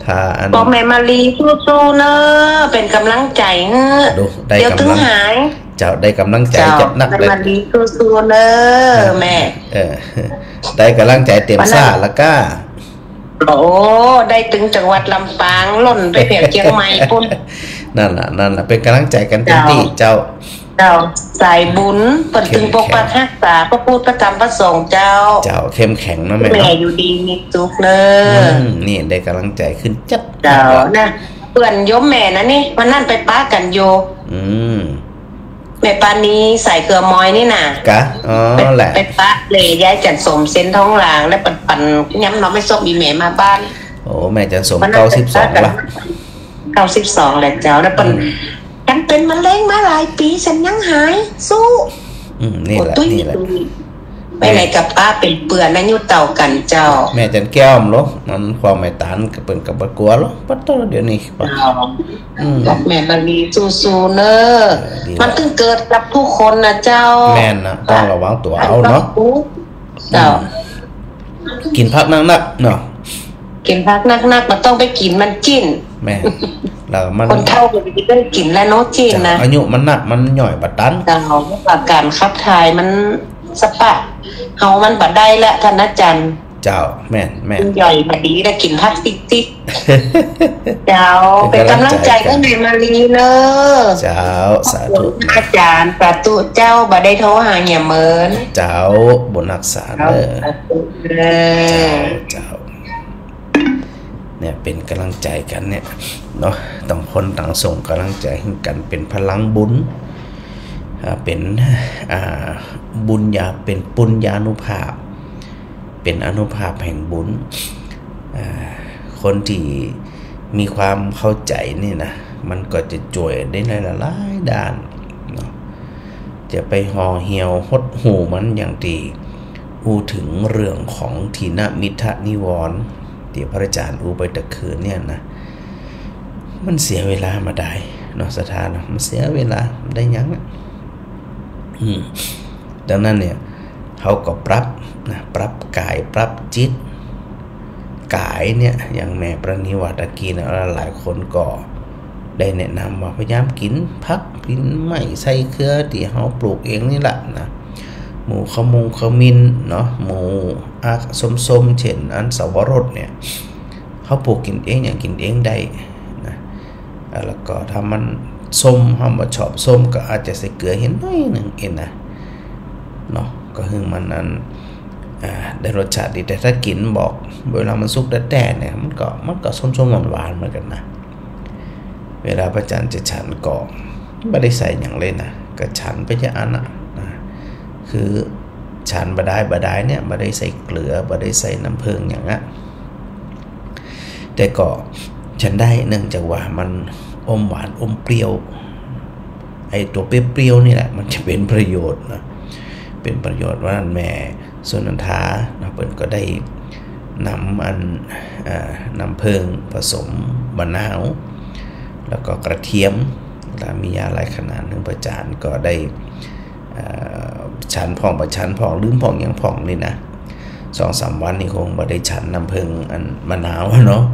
ถ้าอัน บอกแม่มาลีสู้ๆ เนอะ เป๋นก๋ำลังใจ๋เฮ้อ ดู ได้ เดี๋ยว ก๋ำลัง ตึงหาย เจ้า ได้ก๋ำลังใจ๋ เจ้า จัดหนักเลย แม่มาลีสู้ๆ เนอะ นะ แม่ เออ ได้ก๋ำลังใจ๋เต็มซ่าแล้วก้า โอ้ ได้ตึงจังหวัดลำปาง ล่นไปแถวเจียงใหม่ปู้น นั่นล่ะ นั่นล่ะ เป๋นก๋ำลังใจ๋กั๋นเต็มตี้ เจ้า เจ้า เจ้า สายบุญ เปิ้นตึงปกปักฮักษา พระพุทธ พระธรรม พระสงฆ์เจ้า เจ้า เข้มแข็งเนาะแม่เนาะ แม่อยู่ดีมีสุขเนอะ อืม นี่ได้ก๋ำลังใจ๋ขึ้นจั๊ด เจ้า นะ เปื้อนโยมแม่นะนี่ วันนั้นไปปะกั๋นอยู่ อืม แม่ปราณีสายเกลือมอยนี่น่ะ กะ อ๋อ ไป แหละ ไปปะเลย ยายจันทร์สมเซ็นทองหลาง แล้วปัน ปันยำหน่อไม้ส้มอีแม่มาบ้าน โอ้ แม่จันทร์สม วันนั้น เก้าสิบสอง ไปปะกั๋น ละ เก้าสิบสอง แหละเจ้า แล้วปัน อืม ฉันเป๋นมะเร็งมาหลายปี๋ ฉันยังหาย สู้ อืม นี่แหละ โอ้ ตุ้ย นี่แหละ ตุ้ย ไปไหนกับป้าเป๋นเปื้อนอายุเต้ากั๋นเจ้า แม่จันแก้วมันลอ มันความไม่ตานก็เปิ้นก็บ่กั๋วลอ ปัดโต้ เดี๋ยวนี้ปะ เจ้า อืม บอกแม่มาลีสู้ๆ เนอะ เออ ดีละ มันตึงเกิดกับทุกคนนะเจ้า แม่นนะ ต้องระวังตั๋วเอาเนาะ เจ้า อืม กิ๋นผักนักๆ เนาะ กิ๋นผักนักๆ บ่ต้องไปกิ๋นมันจิ๊น แม่น แล้วมัน คนเฒ่าก็บ่ได้กิ๋นแล้วเนาะจิ๊นนะ เจ้า อายุมันนัก มันย่อยบ่ตัน เจ้า อาก๋านขับถ่ายมันสะปะ เฮามันบ่ได้ละ ท่านอาจ๋ารย์ เจ้า แม่น แม่น ย่อยบ่ดี ได้กิ๋นผักติ๊กๆ เจ้า เป๋นก๋ำลังใจ๋ เป๋นก๋ำลังใจ๋หื้อแม่มาลีเนอะ เจ้า สาธุ อาจ๋ารย์ สาธุเจ้า บ่ได้โทรหาเหียเหมิน เจ้า บุญฮักษาเนอะ เจ้า สาธุเนอะ เจ้า เจ้า เนี่ย เป๋นก๋ำลังใจ๋กั๋นเนี่ย เนาะ ต่างคนต่างส่งก๋ำลังใจ๋หื้อกั๋น เป๋นพลังบุญ อ่า เป๋น อ่า บุญญา เป๋นปุญญานุภาพ เป๋นอานุภาพแห่งบุญ อ่า คนตี้มีความเข้าใจ๋นี่นะ มันก็จะจ้วยได้ในหลายๆ ด้านเนาะ จะไปห่อเหี่ยวหดหู่มันอย่างตี้อู้เถิงเรื่องของถีนมิทธนิวรณ์ ตี้พระอาจ๋ารย์อู้ไปตะคืนเนี่ยนะ มันเสียเวลาบ่ดายเนาะ ศรัทธาเนาะ มันเสียเวลา ได้หยังอะ อืม ดังนั้นเนี่ย เฮาก็ปรับนะ ปรับก๋าย ปรับจิต ก๋ายเนี่ย อย่างแม่ปราณีว่าตะกี้นะ หลายๆ คนก็ได้แนะนำว่าพยายามกิ๋นผัก กิ๋นไม้ใส่เขือตี้เฮาปลูกเองนี่แหละนะ หมู่ขมงขมิ้นเนาะ หมู่อักส้มๆ เช่น อันเสาวรสเนี่ย เฮาปลูกกิ๋นเอง หยังกิ๋นเองได้นะ อ่า แล้วก็ถ้ามันส้ม เฮาบ่ชอบส้ม ก็อาจจะใส่เกลือเห็นหน้อยนึ่งเองนะ เนาะ ก็หื้อมันอัน อ่า ได้รสชาติดี แต่ถ้ากิ๋นบอก เวลามันสุกแต๊ๆ เนี่ย มันก็ มันก็ส้มๆ หวานๆ เหมือนกั๋นนะ เวลาพระอาจ๋ารย์จะฉันก็บ่ได้ใส่หยังเลยนะ ก็ฉันไปจาอั้นน่ะนะ คือฉันบ่ดาย บ่ดายเนี่ย บ่ได้ใส่เกลือ บ่ได้ใส่น้ำผึ้งหยังอะ แต่ก็ ฉันได้ เนื่องจากว่ามันอมหวานอมเปรี้ยว ไอ้ตั๋วเปรี้ยวๆ นี่แหละ มันจะเป๋นประโยชน์นะ เป๋นประโยชน์ ว่านั้นแม่สุนันทาเนาะ เปิ้นก็ได้นำอัน เอ่อ น้ำเผิ้งผสมมะนาว แล้วก็กระเทียม แล้วมียาหลายขนาด เถิงพระอาจ๋ารย์ก็ได้ เอ่อ ฉันพ่องบ่ฉันพ่อง ลืมพ่องหยังพ่องนี่นะ สองสามวันนี่คงบ่ได้ฉันน้ำเผิ้งอันมะนาวอะเนาะ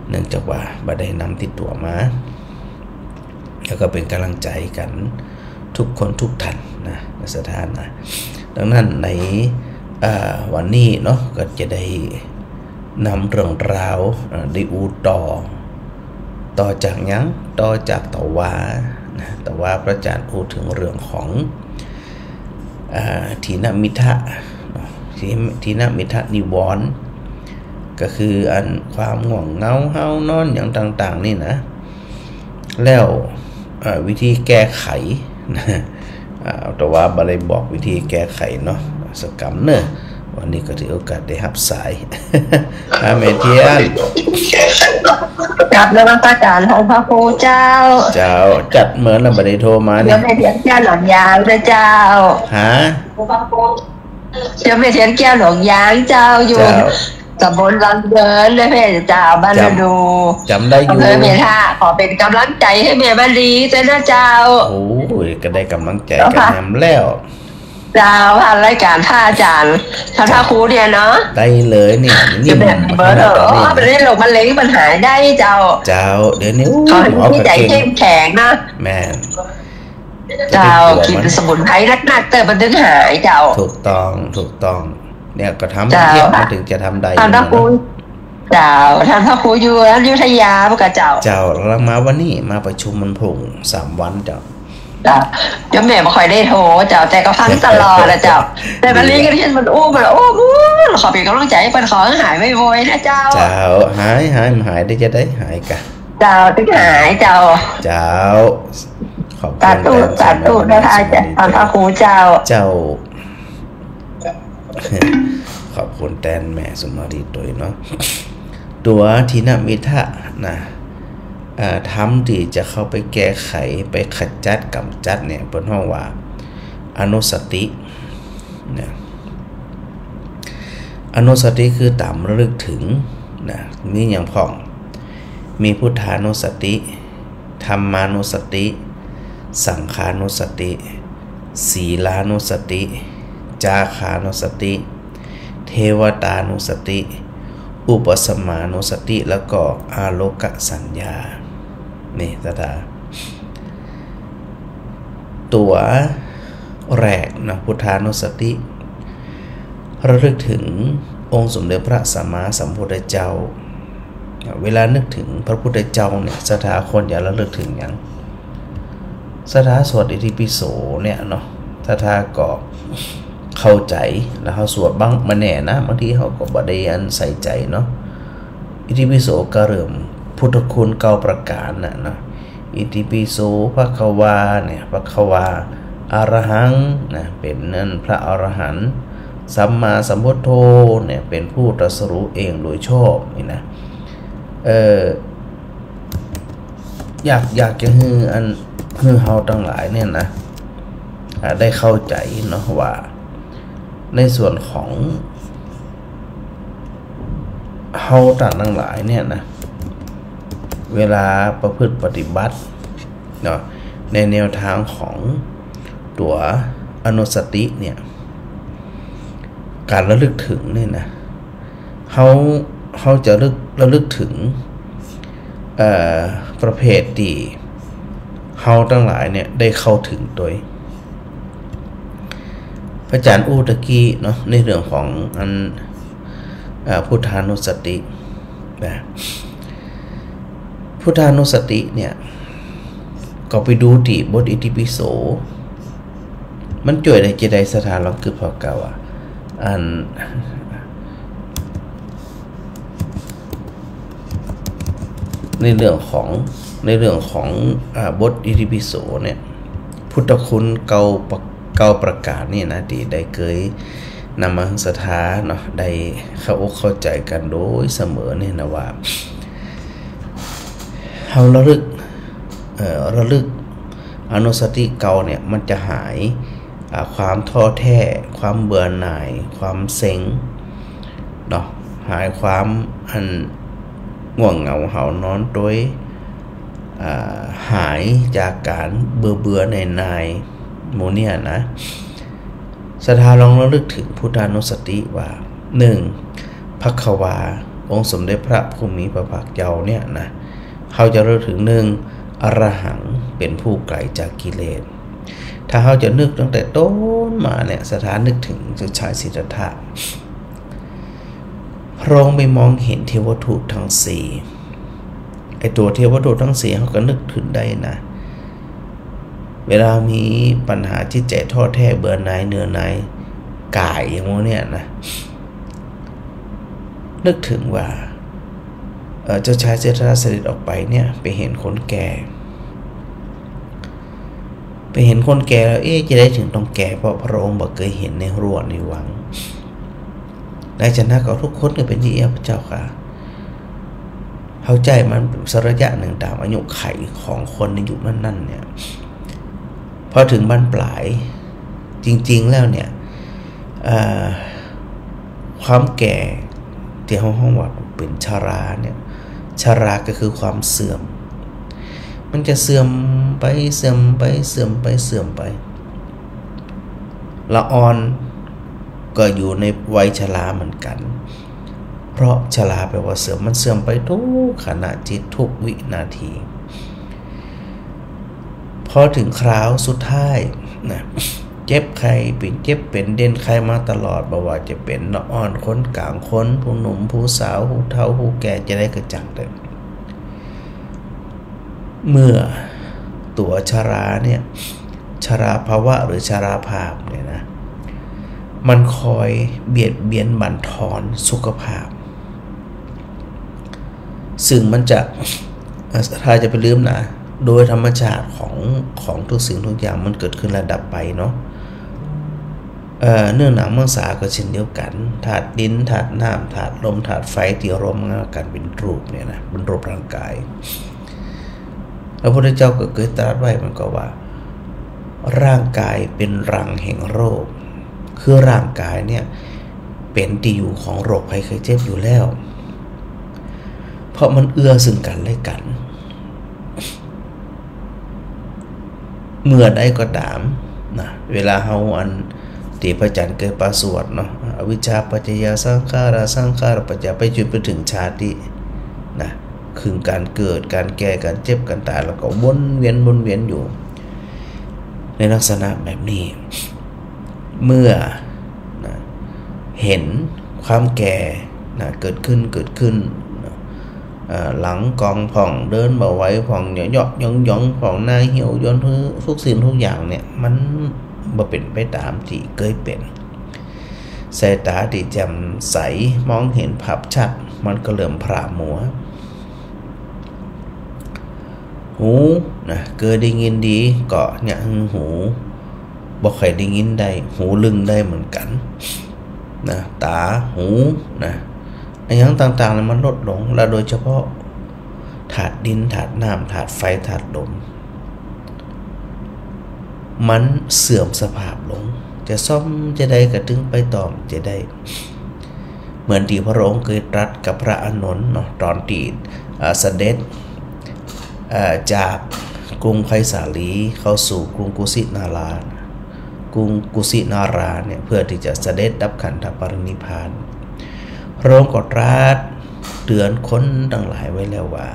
เนื่องจากว่าบ่ได้นำติดตั๋วมา แล้วก็เป๋นก๋ำลังใจ๋กั๋นทุกคนทุกท่านนะ ศรัทธานะ ดังนั้นใน เอ่อ วันนี้เนาะ ก็จะได้นำเรื่องราว เอ่อ ได้อู้ต่อ ต่อจากหยัง ต่อจากตะวานะ ตะวาพระอาจ๋ารย์อู้เถิงเรื่องของ อ่า ถีนมิทธะเนาะ ถี ถีนมิทธนิวรณ์ ก็คืออันความง่วงเหงาเฮานอนหยังต่างๆ นี่นะ แล้ว อ่า วิธีแก้ไขนะ อ่า ตะวาบ่ได้บอกวิธีแก้ไขเนาะ สักกำเน่อ วันนี้ก็ถือโอกาสได้ฮับสาย อ่า แม่เทียน กราบนมัสการท่านพระครูเจ้า เจ้า จัดเมินแล้วบ่ได้โทรมา เดี๋ยวแม่เทียนแก้วหนองยางนะเจ้า ฮะ เดี๋ยวแม่เทียนแก้วหนองยางเจ้า อยู่ เจ้า ตำบลวังเดินนะแม่เจ้า บ้าน จ๋ำ ฤดู จ๋ำได้อยู่ อำเภอเมทะ ขอเป๋นก๋ำลังใจ๋หื้อแม่มะลีด้วยนะเจ้า โอ้ย ก็ได้ก๋ำลังใจ๋กั๋นแหมแล้ว เจ้า ผ่านรายการพระอาจ๋ารย์ ท่านพระครูเนี่ยเนาะ ได้เลยเนี่ย นี่ จะแบ่งเบอร์เถอะ มัน อ๋อ มันได้โรคมะเร็งมันหายได้เจ้า เจ้า เดี๋ยวนี้ ขอหื้อจิตใจ๋เข้มแข็งนะ แม่น เจ้า กิ๋นสมุนไพรนักๆ เต๊อะ มันถึงหายเจ้า ถูกต้อง ถูกต้อง เนี่ยก็ทำ เจ้า เยียะมันถึงจะทำได้ ท่านพระครู เนาะ เจ้า ท่านพระครูอยู่อยุธยาบ่าเจ้า เจ้า แล้วมาวันนี้มาประชุมวันพุธสามวันเจ้า เจ้า เดี๋ยวแม่บ่ค่อยได้โทรเจ้า แต่ก็ฟังตลอดนะเจ้า แต่มะลีก็ได้ยินมันอู้ มันอู้ อู้ ขอเป๋นก๋ำลังใจ๋หื้อเปิ้น ขอหื้อหายไวๆ นะเจ้า เจ้า หาย หาย หายได้จะได้หายกะ เจ้า ถึงหายเจ้า เจ้า ขอบคุณ สาธุ แตน สาธุ แม่ นะพระอาจ๋ารย์ สุมาลี ท่านพระครูเจ้า เจ้า ขอบคุณแตนแม่สุมาลีตวยเนาะ ตั๋วถีนมิทธะนะ เอ่อ ธรรมตี้จะเข้าไปแก้ไข ไปขจัด ก๋ำจัดเนี่ย เปิ้นฮ้องว่าอนุสตินะ อนุสติคือต๋ามระลึกเถิงนะ มีหยังพ่อง มีพุทธานุสติ ธัมมานุสติ สังฆานุสติ ศีลานุสติ จาคานุสติ เทวตานุสติ อุปสมานุสติ แล้วก็อาโลกสัญญา นี่ ศรัทธา ตั๋วแรกนะ พุทธานุสติ ระลึกเถิงองค์สมเด็จพระสัมมาสัมพุทธเจ้า เวลานึกถึงพระพุทธเจ้าเนี่ย ศรัทธาควรจะระลึกถึงหยัง ศรัทธาสวดอิติปิโสเนี่ยเนาะ ศรัทธาก็เข้าใจ๋ แล้วเฮาสวดบ้าง บ่แน่นะ บางทีเฮาก็บ่ได้อันใส่ใจ๋เนาะ อิติปิโสก็เริ่มพุทธคุณเก้าประก๋านน่ะเนาะ อิติปิโสภะคะวาเนี่ย ภะคะวา อะระหังนะ เป๋นอันพระอรหันต์ สัมมาสัมพุทโธเนี่ย เป๋นผู้ตรัสรู้เองโดยชอบนี่นะ เอ่อ อยาก อยากจะหื้ออัน หื้อเฮาตังหลายเนี่ยนะ อ่า ได้เข้าใจ๋เนาะว่า ในส่วนของเฮาต้านตังหลายเนี่ยนะ เวลาประพฤติปฏิบัติเนาะ ในแนวตางของตั๋วอนุสติเนี่ย ก๋านระลึกเถิงเนี่ยนะ เฮา เฮาจะระลึก ระลึกเถิง เอ่อ ประเภทตี้เฮาตังหลายเนี่ยได้เข้าเถิงโดย พระอาจ๋ารย์อู้ตะกี้เนาะ ในเรื่องของอัน เอ่อ พุทธานุสตินะ พุทธานุสติเนี่ย ก็ไปดูตี้บทอิติปิโส มันจ้วยได้จะใด ศรัทธาลองกึ๊ดผ่อเก่าอะ อัน ในเรื่องของ ในเรื่องของ อ่า บทอิติปิโสเนี่ย พุทธคุณเก้าประ เก้าประก๋านนี่นะ ตี้ได้เกยนำมาหื้อศรัทธาเนาะ ได้เข้าอกเข้าใจ๋กั๋นโดยเสมอเนี่ยนะว่า เฮาระลึก เอ่อ ระลึกอนุสติเก่าเนี่ย มันจะหาย อ่า ความท้อแท้ ความเบื่อหน่าย ความเซ็งเนาะ หายความอันง่วงเหงาหาวนอนตวย อ่า หายจากก๋านเบื่อเบื่อหน่ายหน่ายหมู่เนี่ยนะ ศรัทธาลองระลึกเถิงพุทธานุสติว่า หนึ่ง ภักขวา องค์สมเด็จพระผู้มีพระภาคเจ้าเนี่ยนะ เฮาจะระลึกเถิง หนึ่ง อรหัง เป๋นผู้ไกลจากกิเลส ถ้าเฮาจะนึกตั้งแต่ต้นมาเนี่ย ศรัทธานึกเถิงเจ้าชายสิทธัตถะ พระองค์ไปมองเห็นเทวทูตทั้งสี่ ไอ้ตั๋วเทวทูตทั้งสี่เฮาก็นึกเถิงได้นะ เวลามีปัญหาจิตใจ๋ท้อแท้เบื่อหน่ายเบื่อหน่ายก๋ายอย่างพวกเนี่ยนะ นึกเถิงว่า เอ่อ เจ้าชายสิทธัตถะเสด็จออกไปเนี่ย ไปหันคนแก่ ไปหันคนแก่แล้ว เอ๊ะ จะใดเถิงต้องแก่ เพราะพระองค์บ่เกยหันในฮั่วในหวัง นายชนะก็ทุกคนก็เป๋นอย่างอี้ พระเจ้าข้า เฮาใจ๊มันสักระยะนึ่งต๋ามอายุขัยของคนในยุคนั้นๆ เนี่ย พอเถิงบั้นปลาย จริงๆ แล้วเนี่ย เอ่อ ความแก่ตี้เฮาฮ้องว่าเป๋นชราเนี่ย ชราก็คือความเสื่อม มันจะเสื่อมไป เสื่อมไป เสื่อมไป เสื่อมไป ละอ่อนก็อยู่ในวัยชราเหมือนกั๋น เพราะชราแปลว่าเสื่อม มันเสื่อมไปทุกขณะจิต ทุกวินาที พอเถิงคราวสุดท้ายนะ เจ็บไข้เป๋น เจ็บเป๋นเด่นไข้มาตลอด บ่ว่าจะเป๋นละอ่อน คนก๋าง คน ผู้หนุ่ม ผู้สาว ผู้เฒ่า ผู้แก่ จะใดก็จังเต๊อะ เมื่อตั๋วชราเนี่ย ชราภาวะหรือชราภาพเนี่ยนะ มันคอยเบียดเบียนบั่นทอนสุขภาพ ซึ่งมันจะ เอ่อ ถ้าจะไปลืมนะ โดยธรรมชาติของ ของทุกสิ่งทุกอย่างมันเกิดขึ้นแล้วดับไปเนาะ เอ่อ เนื้อหนังมังสาก็เช่นเดียวกั๋น ธาตุดิน ธาตุน้ำ ธาตุลม ธาตุไฟ ตี้รวมมากั๋นเป๋นรูปเนี่ยนะ เป๋นรูปร่างกาย พระพุทธเจ้าก็เกยตรัสไว้เหมือนกั๋นว่า ร่างกายเป๋นรังแห่งโรค คือร่างกายเนี่ยเป๋นตี้อยู่ของโรคภัยไข้เจ็บอยู่แล้ว เพราะมันเอื้อซึ่งกั๋นและกั๋น เมื่อใดก็ต๋ามนะ เวลาเฮาอันตี้พระอาจ๋ารย์เกยปาสวดเนาะ อวิชชาปัจจยาสังขารา สังขารปัจจยา ไปจุดไปเถิงชาตินะ คือก๋านเกิด ก๋านแก่ ก๋านเจ็บ ก๋านต๋าย แล้วก็วนเวียน วนเวียนอยู่ ในลักษณะแบบนี้ เมื่อนะ หันความแก่นะ เกิดขึ้น เกิดขึ้นนะ เอ่อ หลังกองพ่อง เดินบ่ไหวพ่อง เหยาะๆ หยองๆ พ่อง หน้าเหี่ยวย่น ทุกสิ่งทุกอย่างเนี่ย มันบ่เป๋นไปต๋ามตี้เกยเป๋น สายต๋าตี้แจ่มใส มองหันภาพชัด มันก็เริ่มพร่ามัว หูนะ เกยได้ยินดี ก็เยียะหื้อหู บ่ค่อยได้ยินได้ หูลึงได้เหมือนกั๋นนะ ต๋า หูนะ อะหยังต่างๆ เนี่ยมันลดลง และโดยเฉพาะธาตุดิน ธาตุน้ำ ธาตุไฟ ธาตุลม มันเสื่อมสภาพลง จะซ่อมจะใดก็ตึงไปต่อจะได้ เหมือนตี้พระองค์เกยตรัสกับพระอานนท์เนาะ ต๋อนตี้ อ่า เสด็จ อ่า จากกรุงไพศาลีเข้าสู่กรุงกุสินารา กรุงกุสินาราเนี่ย เพื่อตี้จะเสด็จดับขันธปรินิพพาน พระองค์ก็ตรัสเตื๋อนคนตังหลายไว้แล้วว่า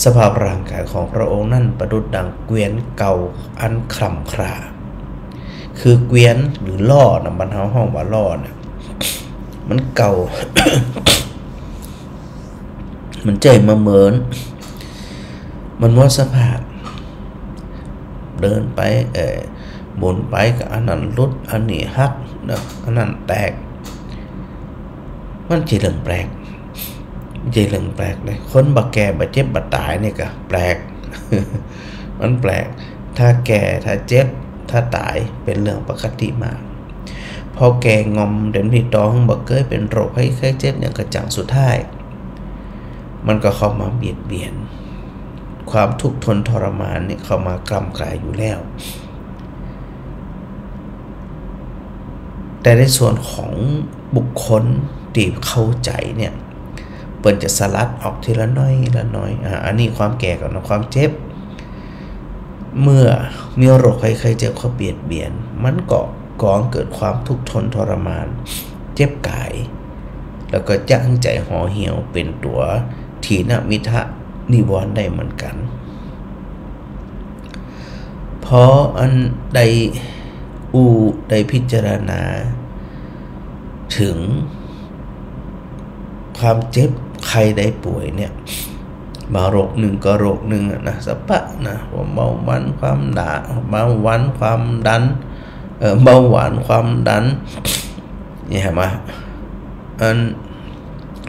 สภาพร่างกายของพระองค์นั้นประดุจดังเกวียนเก่าอันคร่ำคร่า คือเกวียนหรือล้อนะ บ้านเฮาฮ้องว่าล้อเนี่ย มันเก่า มันใจ๊มาเมิน มันหมดสภาพ เดินไป เอ่อ หมุนไปก็อันนั้นหลุด อันนี้หักนะ อันนั้นแตก มันบ่ใจ้เรื่องแปลก บ่ใจ้เรื่องแปลกเลย คนบ่แก่บ่เจ็บบ่ต๋ายนี่ก็แปลก มันแปลก ถ้าแก่ ถ้าเจ็บ ถ้าต๋าย เป๋นเรื่องปกติมาก พอแก่ง่อมเต็มตี้ ต่อหื้อบ่เกยเป๋นโรคภัยไข้เจ็บหยังก็จัง สุดท้าย มันก็เข้ามาเบียดเบียน ความทุกข์ทนทรมานเนี่ยเข้ามากล้ำกลายอยู่แล้ว แต่ในส่วนของบุคคลตี้เข้าใจ๋เนี่ย เปิ้นจะสลัดออกทีละน้อยละน้อย อ่า อันนี้ความแก่ก่อนนะ ความเจ็บ เมื่อมีโรคภัยไข้เจ็บเข้าเบียดเบียน มันก็ก่อเกิดความทุกข์ทนทรมาน เจ็บก๋าย แล้วก็จะหื้อใจ๋ห่อเหี่ยวเป๋นตั๋วถีนมิทะนิวรณ์ได้เหมือนกั๋น เพราะอันได้อู้ได้พิจารณาเถิงความเจ็บไข้ได้ป่วยเนี่ย มาโรคนึ่งก็โรคนึ่งอะนะ สะปะนะ ว่าเบาหวานความดา เบาหวานความดัน เอ่อ เบาหวานความดัน เนี่ยหันก่อ อัน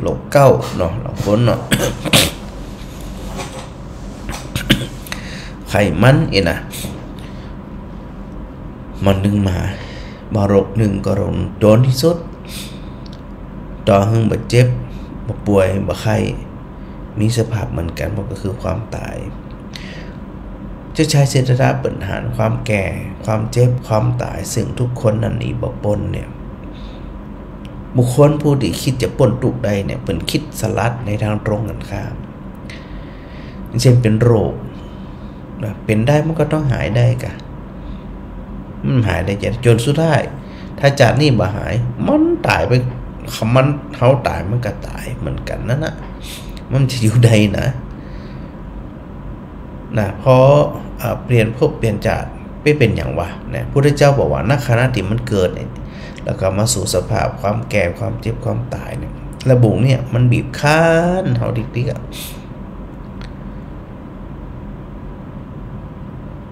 โรคเก๊าเนาะ ลางคนเนาะ ไขมันเองนะ มันนึ่งมา มาโรคนึ่งก็โรค โดนตี้สุด ต่อหื้อบ่เจ็บ บ่ป่วย บ่ไข้ มีสภาพเหมือนกั๋น มันก็คือความต๋าย เจ้าชายสิทธัตถะเปิ้นหันความแก่ ความเจ็บ ความต๋าย ซึ่งทุกคนนั้นหนีบ่ป๊นเนี่ย บุคคลผู้ตี้คิดจะป๊นตุ๊กข์ได้เนี่ย เปิ้นคิดสลัดในตางตรงกั๋นข้าม อย่างเช่นเป๋นโรคนะ เป๋นได้มันก็ต้องหายได้ก่ะ มันหายได้จ้ะ จ๋นสุดท้าย ถ้าจาตินี้บ่หาย มันต๋ายไป มัน เฮาต๋ายมันก็ต๋ายเหมือนกั๋นนั่นนะ มันจะอยู่ได้นะ นะ เพราะ อ่า เปลี่ยนภพเปลี่ยนจาติไปเป๋นหยังวะ นะ พุทธเจ้าบอกว่า ณ ขณะตี้มันเกิดเนี่ย แล้วก็มาสู่สภาพความแก่ ความเจ็บ ความต๋ายเนี่ย ระบุเนี่ย มันบีบคั้นเฮาติ๊กๆ อะ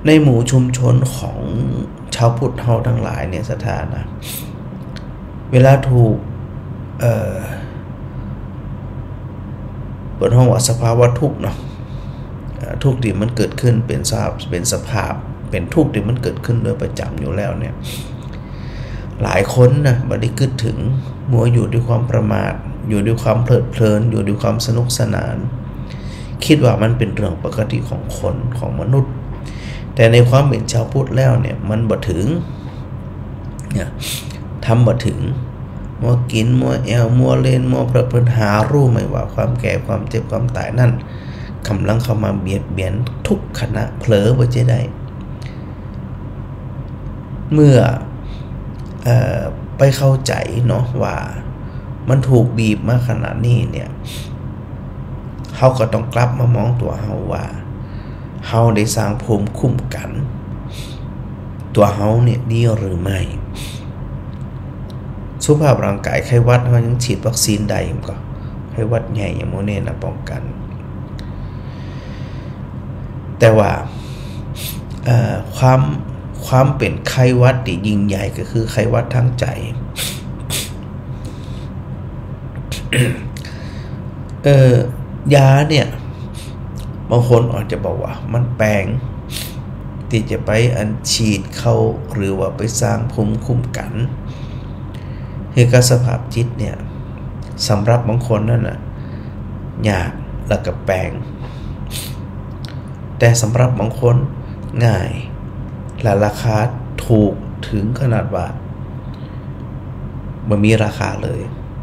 ในหมู่ชุมชนของชาวพุทธเฮาตังหลายเนี่ย ศรัทธานะ เวลาถูก เอ่อ เปิ้นฮ้องว่าสภาวะทุกข์เนาะ เอ่อ ทุกข์ตี้มันเกิดขึ้นเป๋นสภาพ เป๋นสภาพ เป๋นทุกข์ตี้มันเกิดขึ้นโดยประจ๋ำอยู่แล้วเนี่ย หลายคนนะ บ่ได้กึ๊ดเถิง มัวอยู่ด้วยความประมาท อยู่ด้วยความเพลิดเพลิน อยู่ด้วยความสนุกสนาน คิดว่ามันเป๋นเรื่องปกติของคน ของมนุษย์ แต่ในความเป๋นชาวพุทธแล้วเนี่ย มันบ่เถิง เนี่ย ทำบ่เถิง มัวกิ๋น มัวแอ่ว มัวเล่น มัวเพลิดเพลิน หาฮู้ไหมว่าความแก่ ความเจ็บ ความต๋ายนั้น ก่ำลังเข้ามาเบียดเบียนทุกขณะ เผลอบ่ใจ้ได้ เมื่อ เอ่อ ไปเข้าใจ๋เนาะว่ามันถูกบีบมาขนาดนี้เนี่ย เฮาก็ต้องกลับมามองตั๋วเฮาว่า เฮาได้สร้างภูมิคุ้มกั๋นตั๋วเฮาเนี่ยดีหรือไม่ สุขภาพร่างก๋ายไข้หวัดเฮายังฉีดวัคซีนได้ มันก็ไข้หวัดใหญ่อย่างหมู่นี้นะ ป้องกั๋น แต่ว่า เอ่อ ความ ความเป๋นไข้หวัดตี้ยิ่งใหญ่ก็คือไข้หวัดตางใจ๋ เอ่อ ยาเนี่ย บางคนอาจจะบอกว่ามันแปงตี้จะไปอันฉีดเข้า หรือว่าไปสร้างภูมิคุ้มกั๋น หื้อกับสภาพจิตเนี่ย สำหรับบางคนนั้นน่ะ ยาก แล้วก็แปง แต่สำหรับบางคนง่าย และราคาถูกเถิงขนาดว่าบ่มีราคาเลย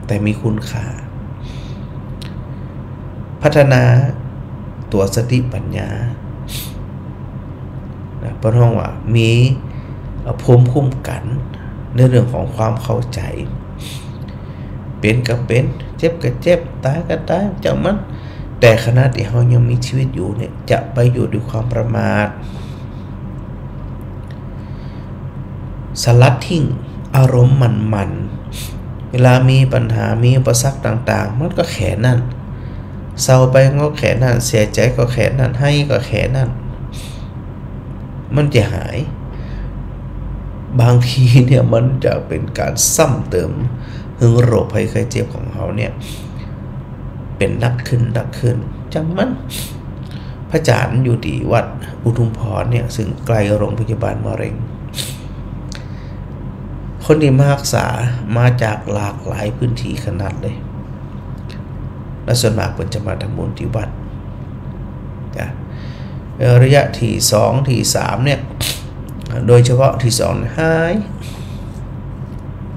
แต่มีคุณค่า พัฒนาตั๋วสติปัญญา นะ เปิ้นฮ้องว่ามี เอ่อ ภูมิคุ้มกั๋นในเรื่องของความเข้าใจ๋ เป๋นก็เป๋น เจ็บก็เจ็บ ต๋ายก็ต๋าย จ้างมัน แต่ขณะตี้เฮายังมีชีวิตอยู่เนี่ย จะไปอยู่ด้วยความประมาท สลัดทิ้งอารมณ์หมั่นๆ เวลามีปัญหา มีอุปสรรคต่างๆ มันก็แค่นั้น เศร้าไปก็แค่นั้น เสียใจ๋ก็แค่นั้น ไห้ก็แค่นั้น มันจะหาย บางทีเนี่ยมันจะเป๋นก๋านซ้ำเติมหื้อโรคภัยไข้เจ็บของเฮาเนี่ย เป๋นหนักขึ้น หนักขึ้น จ้างมัน พระอาจ๋ารย์อยู่ตี้วัดอุทุมพรเนี่ย ซึ่งใก้โรงพยาบาลมะเร็ง คนตี้มาฮักษามาจากหลากหลายพื้นที่ขนาดเลย และส่วนมากเปิ้นจะมาทำบุญตี้วัด นะ เอ่อ ระยะตี้สองตี้สามเนี่ย โดยเฉพาะตี้สองเนี่ยหาย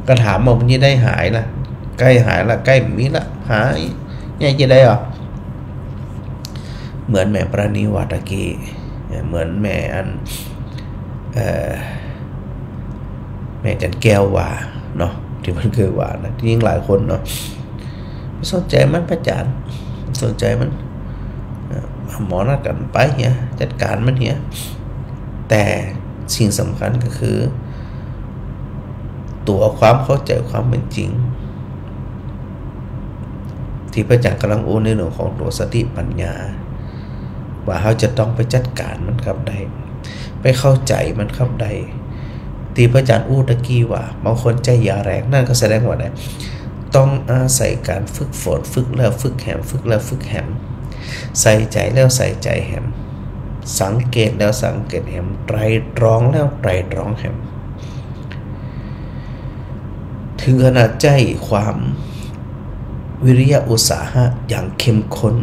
ก็ถามว่ามันจะได้หายละ ใก้หายละ ใก้บ่มีละ หาย เนี่ยจะได้เหรอ เหมือนแม่ปราณีว่าตะกี้ เหมือนแม่อัน เอ่อ แม่จันแก้วว่าเนาะ ตี้มันเกยว่านะ ตี้ยิงหลายคนเนาะ บ่สนใจ๋มัน พระอาจ๋ารย์ บ่สนใจ๋มัน เอ่อ หมอนัดกั๋นไปเหีย จัดก๋านมันเหีย แต่สิ่งสำคัญก็คือ ตั๋วความเข้าใจ๋ความเป๋นจริง ตี้พระอาจ๋ารย์ก่ำลังอู้ในเรื่องของตั๋วสติปัญญา ว่าเฮาจะต้องไปจัดก๋านมันครับใด ไปเข้าใจ๋มันครับใด ตี้พระอาจ๋ารย์อู้ตะกี้ว่า บางคนใจ๊ยาแรง นั่นก็แสดงว่าได ต้องอาศัยก๋านฝึกฝน ฝึกแล้วฝึกแหม ฝึกแล้วฝึกแหม ใส่ใจ๋แล้วใส่ใจ๋แหม สังเกตแล้วสังเกตแหม ไตร่ตรองแล้วไตร่ตรองแหม ถึงขนาดใจ๊ความวิริยะอุตสาหะอย่างเข้มข้น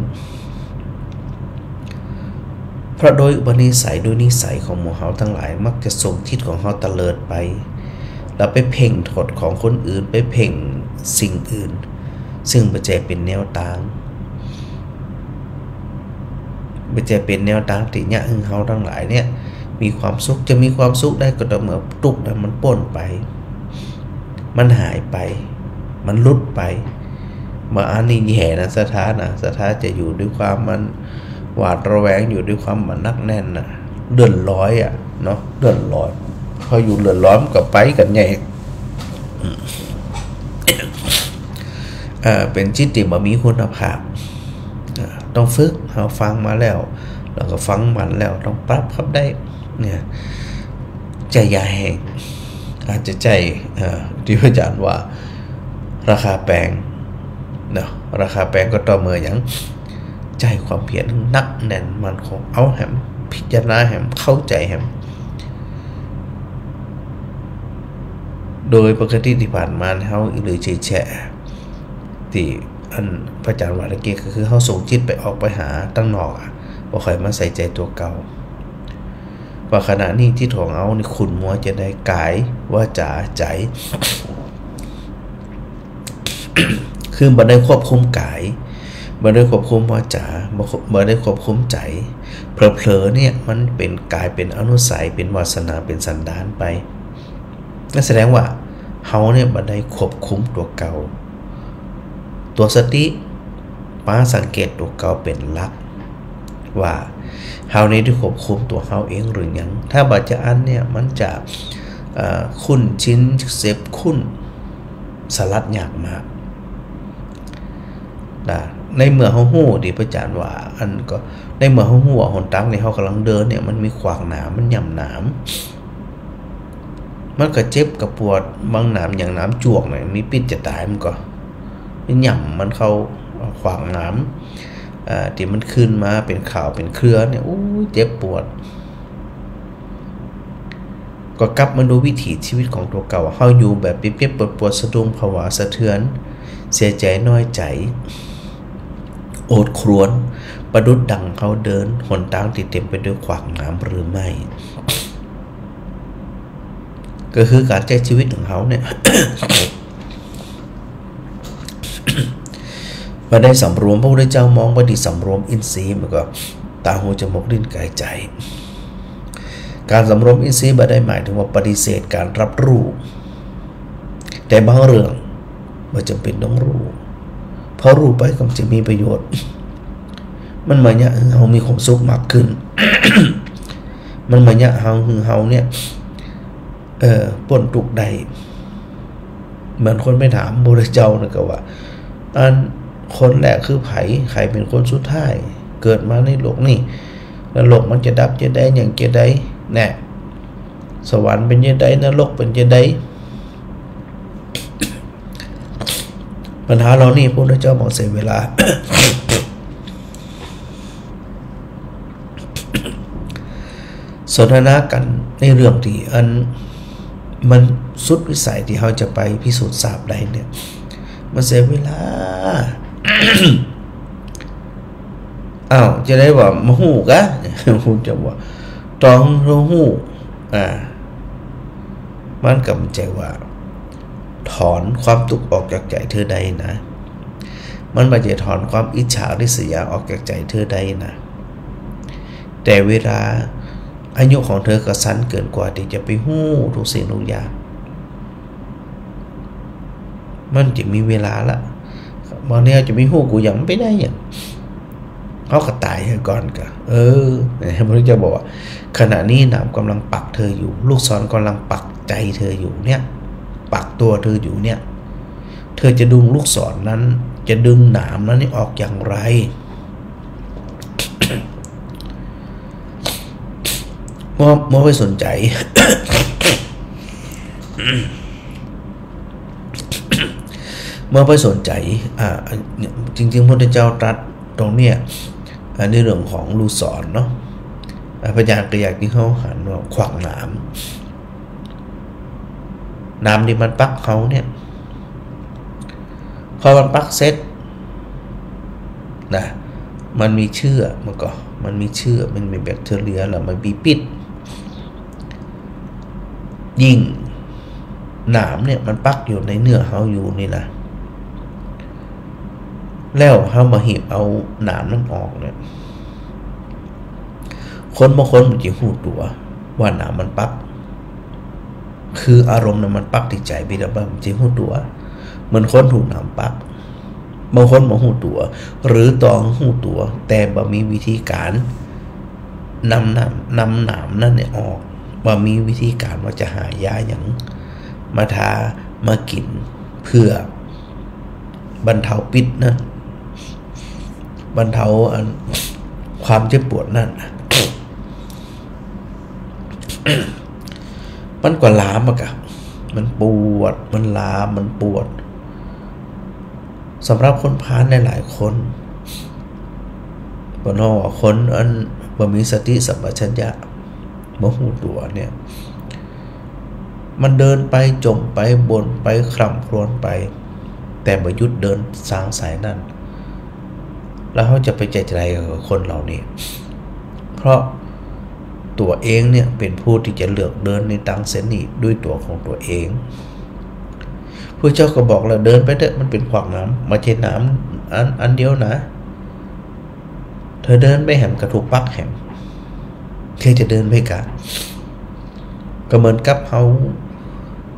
เพราะโดยอุปนิสัย โดยนิสัยของหมู่เฮาตังหลาย มักจะส่งจิตของเฮาเตลิดไป แล้วไปเพ่งโต้ษของคนอื่น ไปเพ่งสิ่งอื่น ซึ่งบ่ใจ้เป๋นแนวตาง บ่ใจ้เป๋นแนวตางตี้เยียะหื้อเฮาตังหลายเนี่ย มีความสุข จะมีความสุขได้ก็ต่อเมื่อตุ๊กข์นั้นมันป๊นไป มันหายไป มันหลุดไป บ่าอันนี้แย่นะ ศรัทธานะ ศรัทธาจะอยู่ด้วยความมันหวาดระแวง อยู่ด้วยความบ่หนักแน่นนะ เลื่อนลอยอะเนาะ เลื่อนลอย พออยู่เลื่อนลอยมันก็ไปกั๋นใหญ่ อ่า เป๋นจิตตี้บ่มีคุณภาพ อ่า ต้องฝึก เฮาฟังมาแล้ว แล้วก็ฟังมันแล้ว ต้องปรับครับได้ เนี่ย ใจ๊ยาแห้ง อาจจะใจ๊ เอ่อ ตี้พระอาจ๋ารย์ว่า ราคาแปงเนาะ ราคาแปงก็ต่อเมื่อหยัง ใจ๊ความเพียรหนักแน่นมั่นคง เอาแหม พิจารณาแหม เข้าใจ๋แหม โดยปกติตี้ผ่านมาเฮาอีหรือเฉยแฉะ ตี้อันพระอาจ๋ารย์ว่าตะกี้ก็คือเฮาส่งจิตไปออกไปหาตังนอกอะ บ่ค่อยมาใส่ใจ๋ตั๋วเก่า ว่าขณะนี้จิตของเฮานี่ขุ่นมัวจะใด ก๋าย วาจา ใจ๋ คือบ่ได้ควบคุมก๋าย บ่ได้ควบคุมวาจา บ่ควบ- บ่ได้ควบคุมใจ๋ เผลอๆ เนี่ยมันเป๋นก๋ายเป๋นอนุสัย เป๋นวาสนา เป๋นสันดานไป นั่นแสดงว่าเฮาเนี่ยบ่ได้ควบคุมตั๋วเก่า ตั๋วสติ มาสังเกตตั๋วเก่าเป๋นหลัก ว่าเฮานี่ได้ควบคุมตั๋วเฮาเองหรือยัง ถ้าบ่จาอั้นเนี่ยมันจะ เอ่อ คุ้นชินเสพคุ้น สลัดยากมากนะ ในเมื่อเฮาฮู้ตี้พระอาจ๋ารย์ว่า อันก็ ในเมื่อเฮาฮู้ว่าหนตางตี้เฮาก่ำลังเดินเนี่ยมันมีขวากหนาม มันหย่ำหนาม มันก็เจ็บก็ปวด บางหนามอย่างหนามจวกเนี่ยมีพิษจะต๋าย มันก็หย่ำมันเข้าขวากหนาม อ่า ตี้มันขึ้นมาเป๋นข่าวเป๋นเครือเนี่ย โอ้ย เจ็บปวด ก็กลับมาดูวิถีชีวิตของตั๋วเก่า เฮาอยู่แบบเจ็บๆ ปวดๆ สะดุ้งผวาสะเทือน เสียใจ๋น้อยใจ๋ โอดครวญ ประดุจดังเฮาเดินหนตางตี้เต๋มไปด้วยขวากหนามหรือไม่ ก็คือก๋านใจ๊ชีวิตของเฮาเนี่ย บ่ได้สำรวม พระพุทธเจ้ามองบ่ได้สำรวมอินทรีย์ มันก็ต๋า หู จมูก ลิ้น ก๋าย ใจ๋ ก๋านสำรวมอินทรีย์บ่ได้หมายถึงว่าปฏิเสธก๋านรับรู้ แต่บางเรื่องบ่จ๋ำเป๋นต้องฮู้ เพราะฮู้ไปก็บ่จะมีประโยชน์ มันบ่เยียะหื้อเฮามีความสุขมากขึ้น มันบ่เยียะเฮา หื้อเฮาเนี่ย เอ่อ ป๊นตุ๊กข์ได้ เหมือนคนไปถามพระพุทธเจ้านะ ก็ว่า อันคนแรกคือใผ ใผเป๋นคนสุดท้าย เกิดมาในโลกนี้ นรกมันจะดับจะใด หยังจะใด แน่ สวรรค์เป๋นจะใด นรกเป๋นจะใด ปัญหาเหล่านี้พระพุทธเจ้าบ่เสียเวลา สนทนากั๋นในเรื่องตี้อันมันสุดวิสัยตี้เฮาจะไปพิสูจน์ทราบได้เนี่ย มันเสียเวลา อ้าว จะได้ว่าบ่ฮู้กา พระพุทธเจ้าว่า ต้องฮู้ อ่า มันก็บ่ใจ้ว่า ถอนความตุ๊กข์ออกจากใจ๋เธอได้นะ มันบ่ใจ้ถอนความอิจฉาริษยาออกจากใจ๋เธอได้นะ แต่เวลาอายุของเธอก็สั้นเกินกว่าตี้จะไปฮู้ทุกสิ่งทุกอย่าง มันจะมีเวลาละ บ่าเนี้ยจะไปฮู้ กูยังบ่ได้หยัง เฮาก็ต๋ายเหียก่อนกา เออ พระพุทธเจ้าบอกว่า ขณะนี้หนามกำลังปักเธออยู่ ลูกศรกำลังปักใจ๋เธออยู่เนี่ย ปักตั๋วเธออยู่เนี่ย เธอจะดึงลูกศรนั้น จะดึงหนามนั้นนี่ออกอย่างไร บ่ บ่ไปสนใจ๋ บ่ไปสนใจ๋ อ่า จริงๆ พระพุทธเจ้าตรัสตรงเนี้ย อ่า ในเรื่องของลูกศรเนาะ อ่า พยานก็อย่างตี้เฮาหันว่าขว้างหนาม หนามตี้มันปักเฮาเนี่ย พอมันปักเสร็จนะ มันมีเจื้อ มันก็ มันมีเจื้อ มันมีแบคทีเรีย แล้วมันมีปิ๊ด ยิ่งหนามเนี่ยมันปักอยู่ในเนื้อเฮาอยู่นี่นะ แล้วเฮาบ่หีบเอาหนามนั้นออกเนี่ย คนบางคนมันจะฮู้ตั๋วว่าหนามมันปัก คืออารมณ์นั้นมันปักตี้ใจ๋ บ่ได้ มันจะฮู้ตั๋ว เหมือนคนถูกหนามปัก บางคนบ่ฮู้ตั๋ว หรือต้องฮู้ตั๋ว แต่บ่มีวิธีก๋านนำหนาม นำหนามนั้นเนี่ยออก บ่มีวิธีก๋านว่าจะหายาหยังมาทา มากิ๋น เพื่อบรรเทาปิ๊ดนั้น บรรเทาอันความเจ็บปวดนั้น มันก็ลามอะกะ มันปวด มันลาม มันปวด สำหรับคนพาลหลายๆ คน บ่น้อยว่าคนอันบ่มีสติสัมปชัญญะ บ่ฮู้ตั๋วเนี่ย มันเดินไปจ๋มไปบ่นไปคร่ำครวญไป แต่บ่หยุดเดินตางสายนั้น แล้วเฮาจะไปใจ๋ใจ๋กับคนเหล่านี้ เพราะตั๋วเองเนี่ยเป๋นผู้ตี้จะเลือกเดินในตางเส้นนี้ด้วยตั๋วของตั๋วเอง พระเจ้าก็บอกแล้ว เดินไปเต๊อะ มันเป๋นขว้างหนาม บ่ใจ้หนามอัน อันเดียวนะ เธอเดินไปแหมก็ถูกปักแหม เธอจะเดินไปกา ก็เหมือนกับเฮา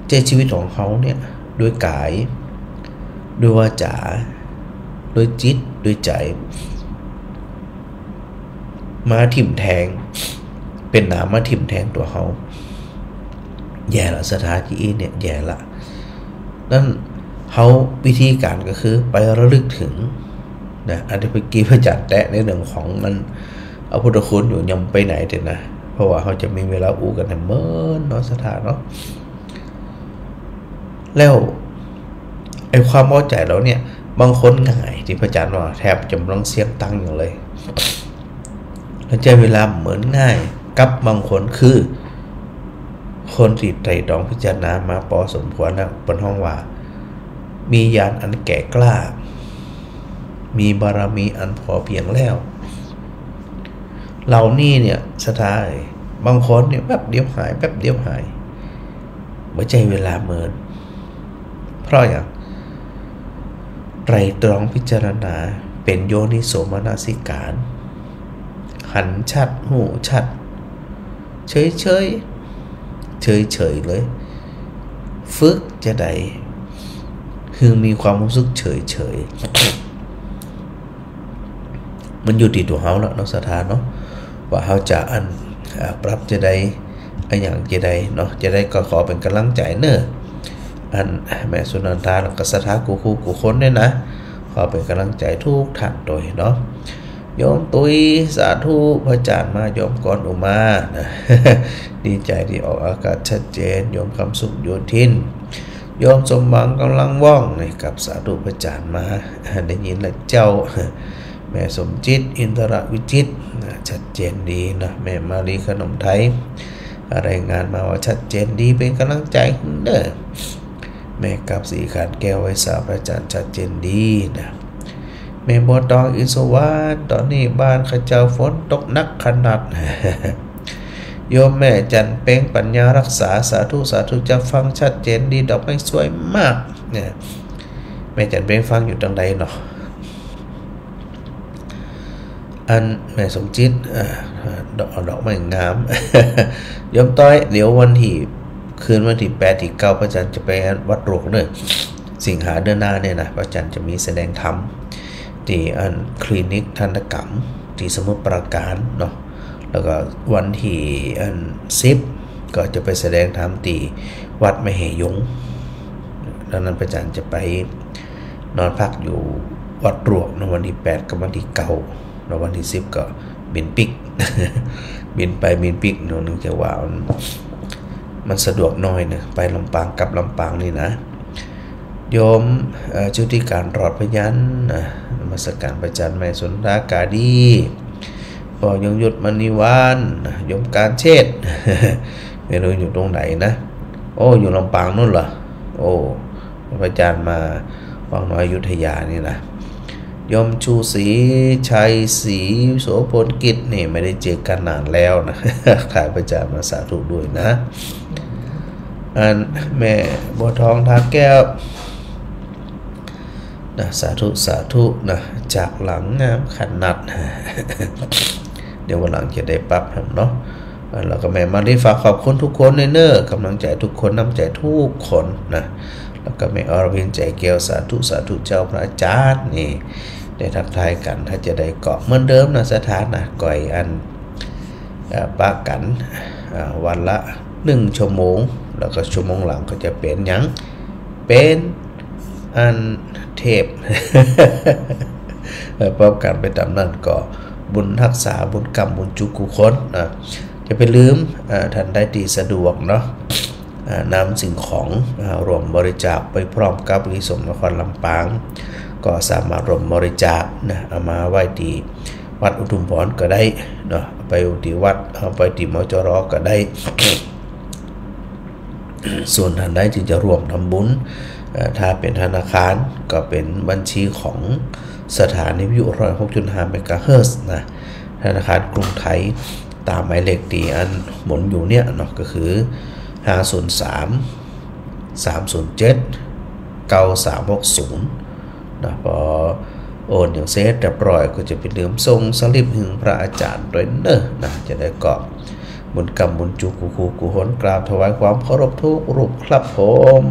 ใจ๊ชีวิตของเฮาเนี่ย ด้วยก๋าย ด้วยวาจา ด้วยจิต ด้วยใจ๋ มาทิ่มแทง เป๋นหนามมาทิ่มแทงตั๋วเฮา แย่ละ ศรัทธาตี้อี้เนี่ย แย่ละ นั้นเฮาวิธีก๋านก็คือไประลึกเถิงนะ อันตี้เมื่อกี้พระอาจ๋ารย์แตะในเรื่องของมัน เอาพุทธคุณอยู่ ยังบ่ไปไหนเต๊อะนะ เพราะว่าเฮาจะมีเวลาอู้กั๋นเถิงเมินเนาะ ศรัทธาเนาะ แล้วไอ้ความเบาใจ๋เหล่าเนี่ย บางคนง่าย ตี้พระอาจ๋ารย์ว่าแทบจะบ่ต้องเสียตังค์หยังเลย แล้วใจ๊เวลาเมินง่าย กับบางคนคือ คนตี้ไตร่ตรองพิจารณามาปอสมควรแล้ว เปิ้นฮ้องว่า มีญาณอันแก่กล้า มีบารมีอันพอเพียงแล้ว เหล่านี้เนี่ย ศรัทธาเอ๋ย บางคนเนี่ยแป๊บเดียวหาย แป๊บเดียวหาย บ่ใจ้เวลาเมิน เพราะหยัง ไตร่ตรองพิจารณา เป๋นโยนิโสมนสิการ หันชัด ฮู้ชัด เฉยๆ เฉยๆ เลย ฝึกจาใด หื้อมีความฮู้สึกเฉยๆ มันอยู่ตี้ตั๋วเฮาแล้วเนาะ ศรัทธาเนาะ ว่าเฮาจะอัน อ่า ปรับจาใด อะหยังจาใดเนาะ จาใดก็ขอเป๋นก๋ำลังใจ๋เน่อ อันแม่สุนันทา แล้วก็ศรัทธากู้คู่กู้คนเนี่ยนะ ขอเป๋นก๋ำลังใจ๋กู้ท่านตวยเนาะ โยมตุ้ย สาธุ พระอาจ๋ารย์มา โยมกรอุมานะ ดีใจ๋ตี้ออกอากาศชัดเจน โยมคำสุขโยธิน โยมสมหวังกำลังว่องนี่ กับสาธุ พระอาจ๋ารย์มา ได้ยินแล้วเจ้า แม่สมจิต อินทรวิจิตรนะ ชัดเจนดีนะ แม่มาลีขนมไทย รายงานมาว่าชัดเจนดี เป๋นก๋ำลังใจ๋เน่อ แม่กับสีขานแก้ว ไหว้สาพระอาจ๋ารย์ ชัดเจนดีนะ แม่บัวตอง อินทร์สุวรรณ ต๋อนนี้บ้านข้าเจ้าฝนตกหนักขนาด โยมแม่จันทร์เพ็ง ปัญญารักษา สาธุ สาธุเจ้า ฟังชัดเจนดี ดอกไม้สวยมาก เนี่ย แม่จันทร์เพ็งฟังอยู่ตางใดเนาะ อันแม่สมจิต อ่า ดอก ดอกไม้งาม โยมต้อย เดี๋ยววันตี้ คืนวันตี้แปดตี้เก้า พระอาจารย์จะไปวัดหลวงเนอะ สิงหาเดือนหน้าเนี่ยนะ พระอาจารย์จะมีแสดงธรรม ตี้อันคลินิกทันตกรรม ตี้สมุทรปราการเนาะ แล้วก็วันตี้อันสิบ ก็จะไปแสดงธรรมตี้วัดมเหยง ดังนั้นพระอาจารย์จะไปนอนพักอยู่วัดหลวงในวันตี้แปดกับวันตี้เก้า แล้ววันตี้สิบก็บินปิ๊ก บินไปบินปิ๊กเนาะ เนื่องจากว่ามัน มันสะดวกหน่อยเนอะ ไปลำปางกลับลำปางนี่นะ โยม เอ่อ ชุติการ รอดพยัญชนะ นมัสการพระอาจารย์ แม่สุนทากาดี พ่อยงยุทธ มณีวรรณ โยมการเชษ ไม่รู้อยู่ตรงไหนนะ โอ้ อยู่ลำปางนู่นเหรอ โอ้ พระอาจารย์มาวังน้อยอยุธยานี่นะ โยมชูศรี ชัยศรี โสพลกิจ นี่ไม่ได้เจอกันนานแล้วนะ ทักทายพระอาจารย์มา สาธุด้วยนะ อันแม่บัวทอง ทาแก้ว นะ สาธุ สาธุนะ จากหลังงามขนาด เดี๋ยววันหลังจะได้ปรับให้เนาะ อ่า แล้วก็แม่มาลี ฝากขอบคุณทุกคนเน้อ กำลังใจ๋ทุกคน น้ำใจ๋ทุกคนนะ แล้วก็แม่อรพิน ใจ๋แก้ว สาธุ สาธุเจ้า พระอาจารย์ นี่ ได้ทักทายกั๋น ถ้าจะได้ก็เหมือนเดิมนะ ศรัทธานะ ก่อยอัน เอ่อ ปะกั๋น อ่า วันละหนึ่งชั่วโมง แล้วก็ชั่วโมงหลังก็จะเป๋นหยัง เป๋นอันเทศน์ เอ่อ ปอบกั๋นไปต๋ามนั้นก็บุญฮักษา บุญกำ บุญจุกุคนนะ จะไปลืม อ่า ท่านใดตี้สะดวกเนาะ อ่า นำสิ่งของ อ่า ร่วมบริจาคไปพร้อมกับอานิสงส์นครลำปาง ก็สามารถร่วมบริจาคนะ เอามาไว้ตี้วัดอุทุมพรก็ได้เนาะ ไปตี้วัด เอาไปตี้ มจร ก็ได้ ส่วนท่านใดตี้จะร่วมทำบุญ เอ่อ ถ้าเป๋นธนาคารก็เป๋นบัญชีของสถานีวิทยุ ร้อยหกจุดห้า เมกะเฮิรตซ์นะ ธนาคารกรุงไทย ต๋ามหมายเลขตี้อันหมุนอยู่เนี่ยเนาะ ก็คือ ห้าศูนย์สาม สามศูนย์เจ็ด เก้าสามหกศูนย์ นะ ปอโอนอย่างเสร็จเรียบร้อยก็จะไปลืมส่งสลิปหื้อพระอาจารย์ตวยเน้อนะ จะได้ก็บุญกำบุญจุกุคู่กุคน กราบถวายความเคารพทุกรูปครับผม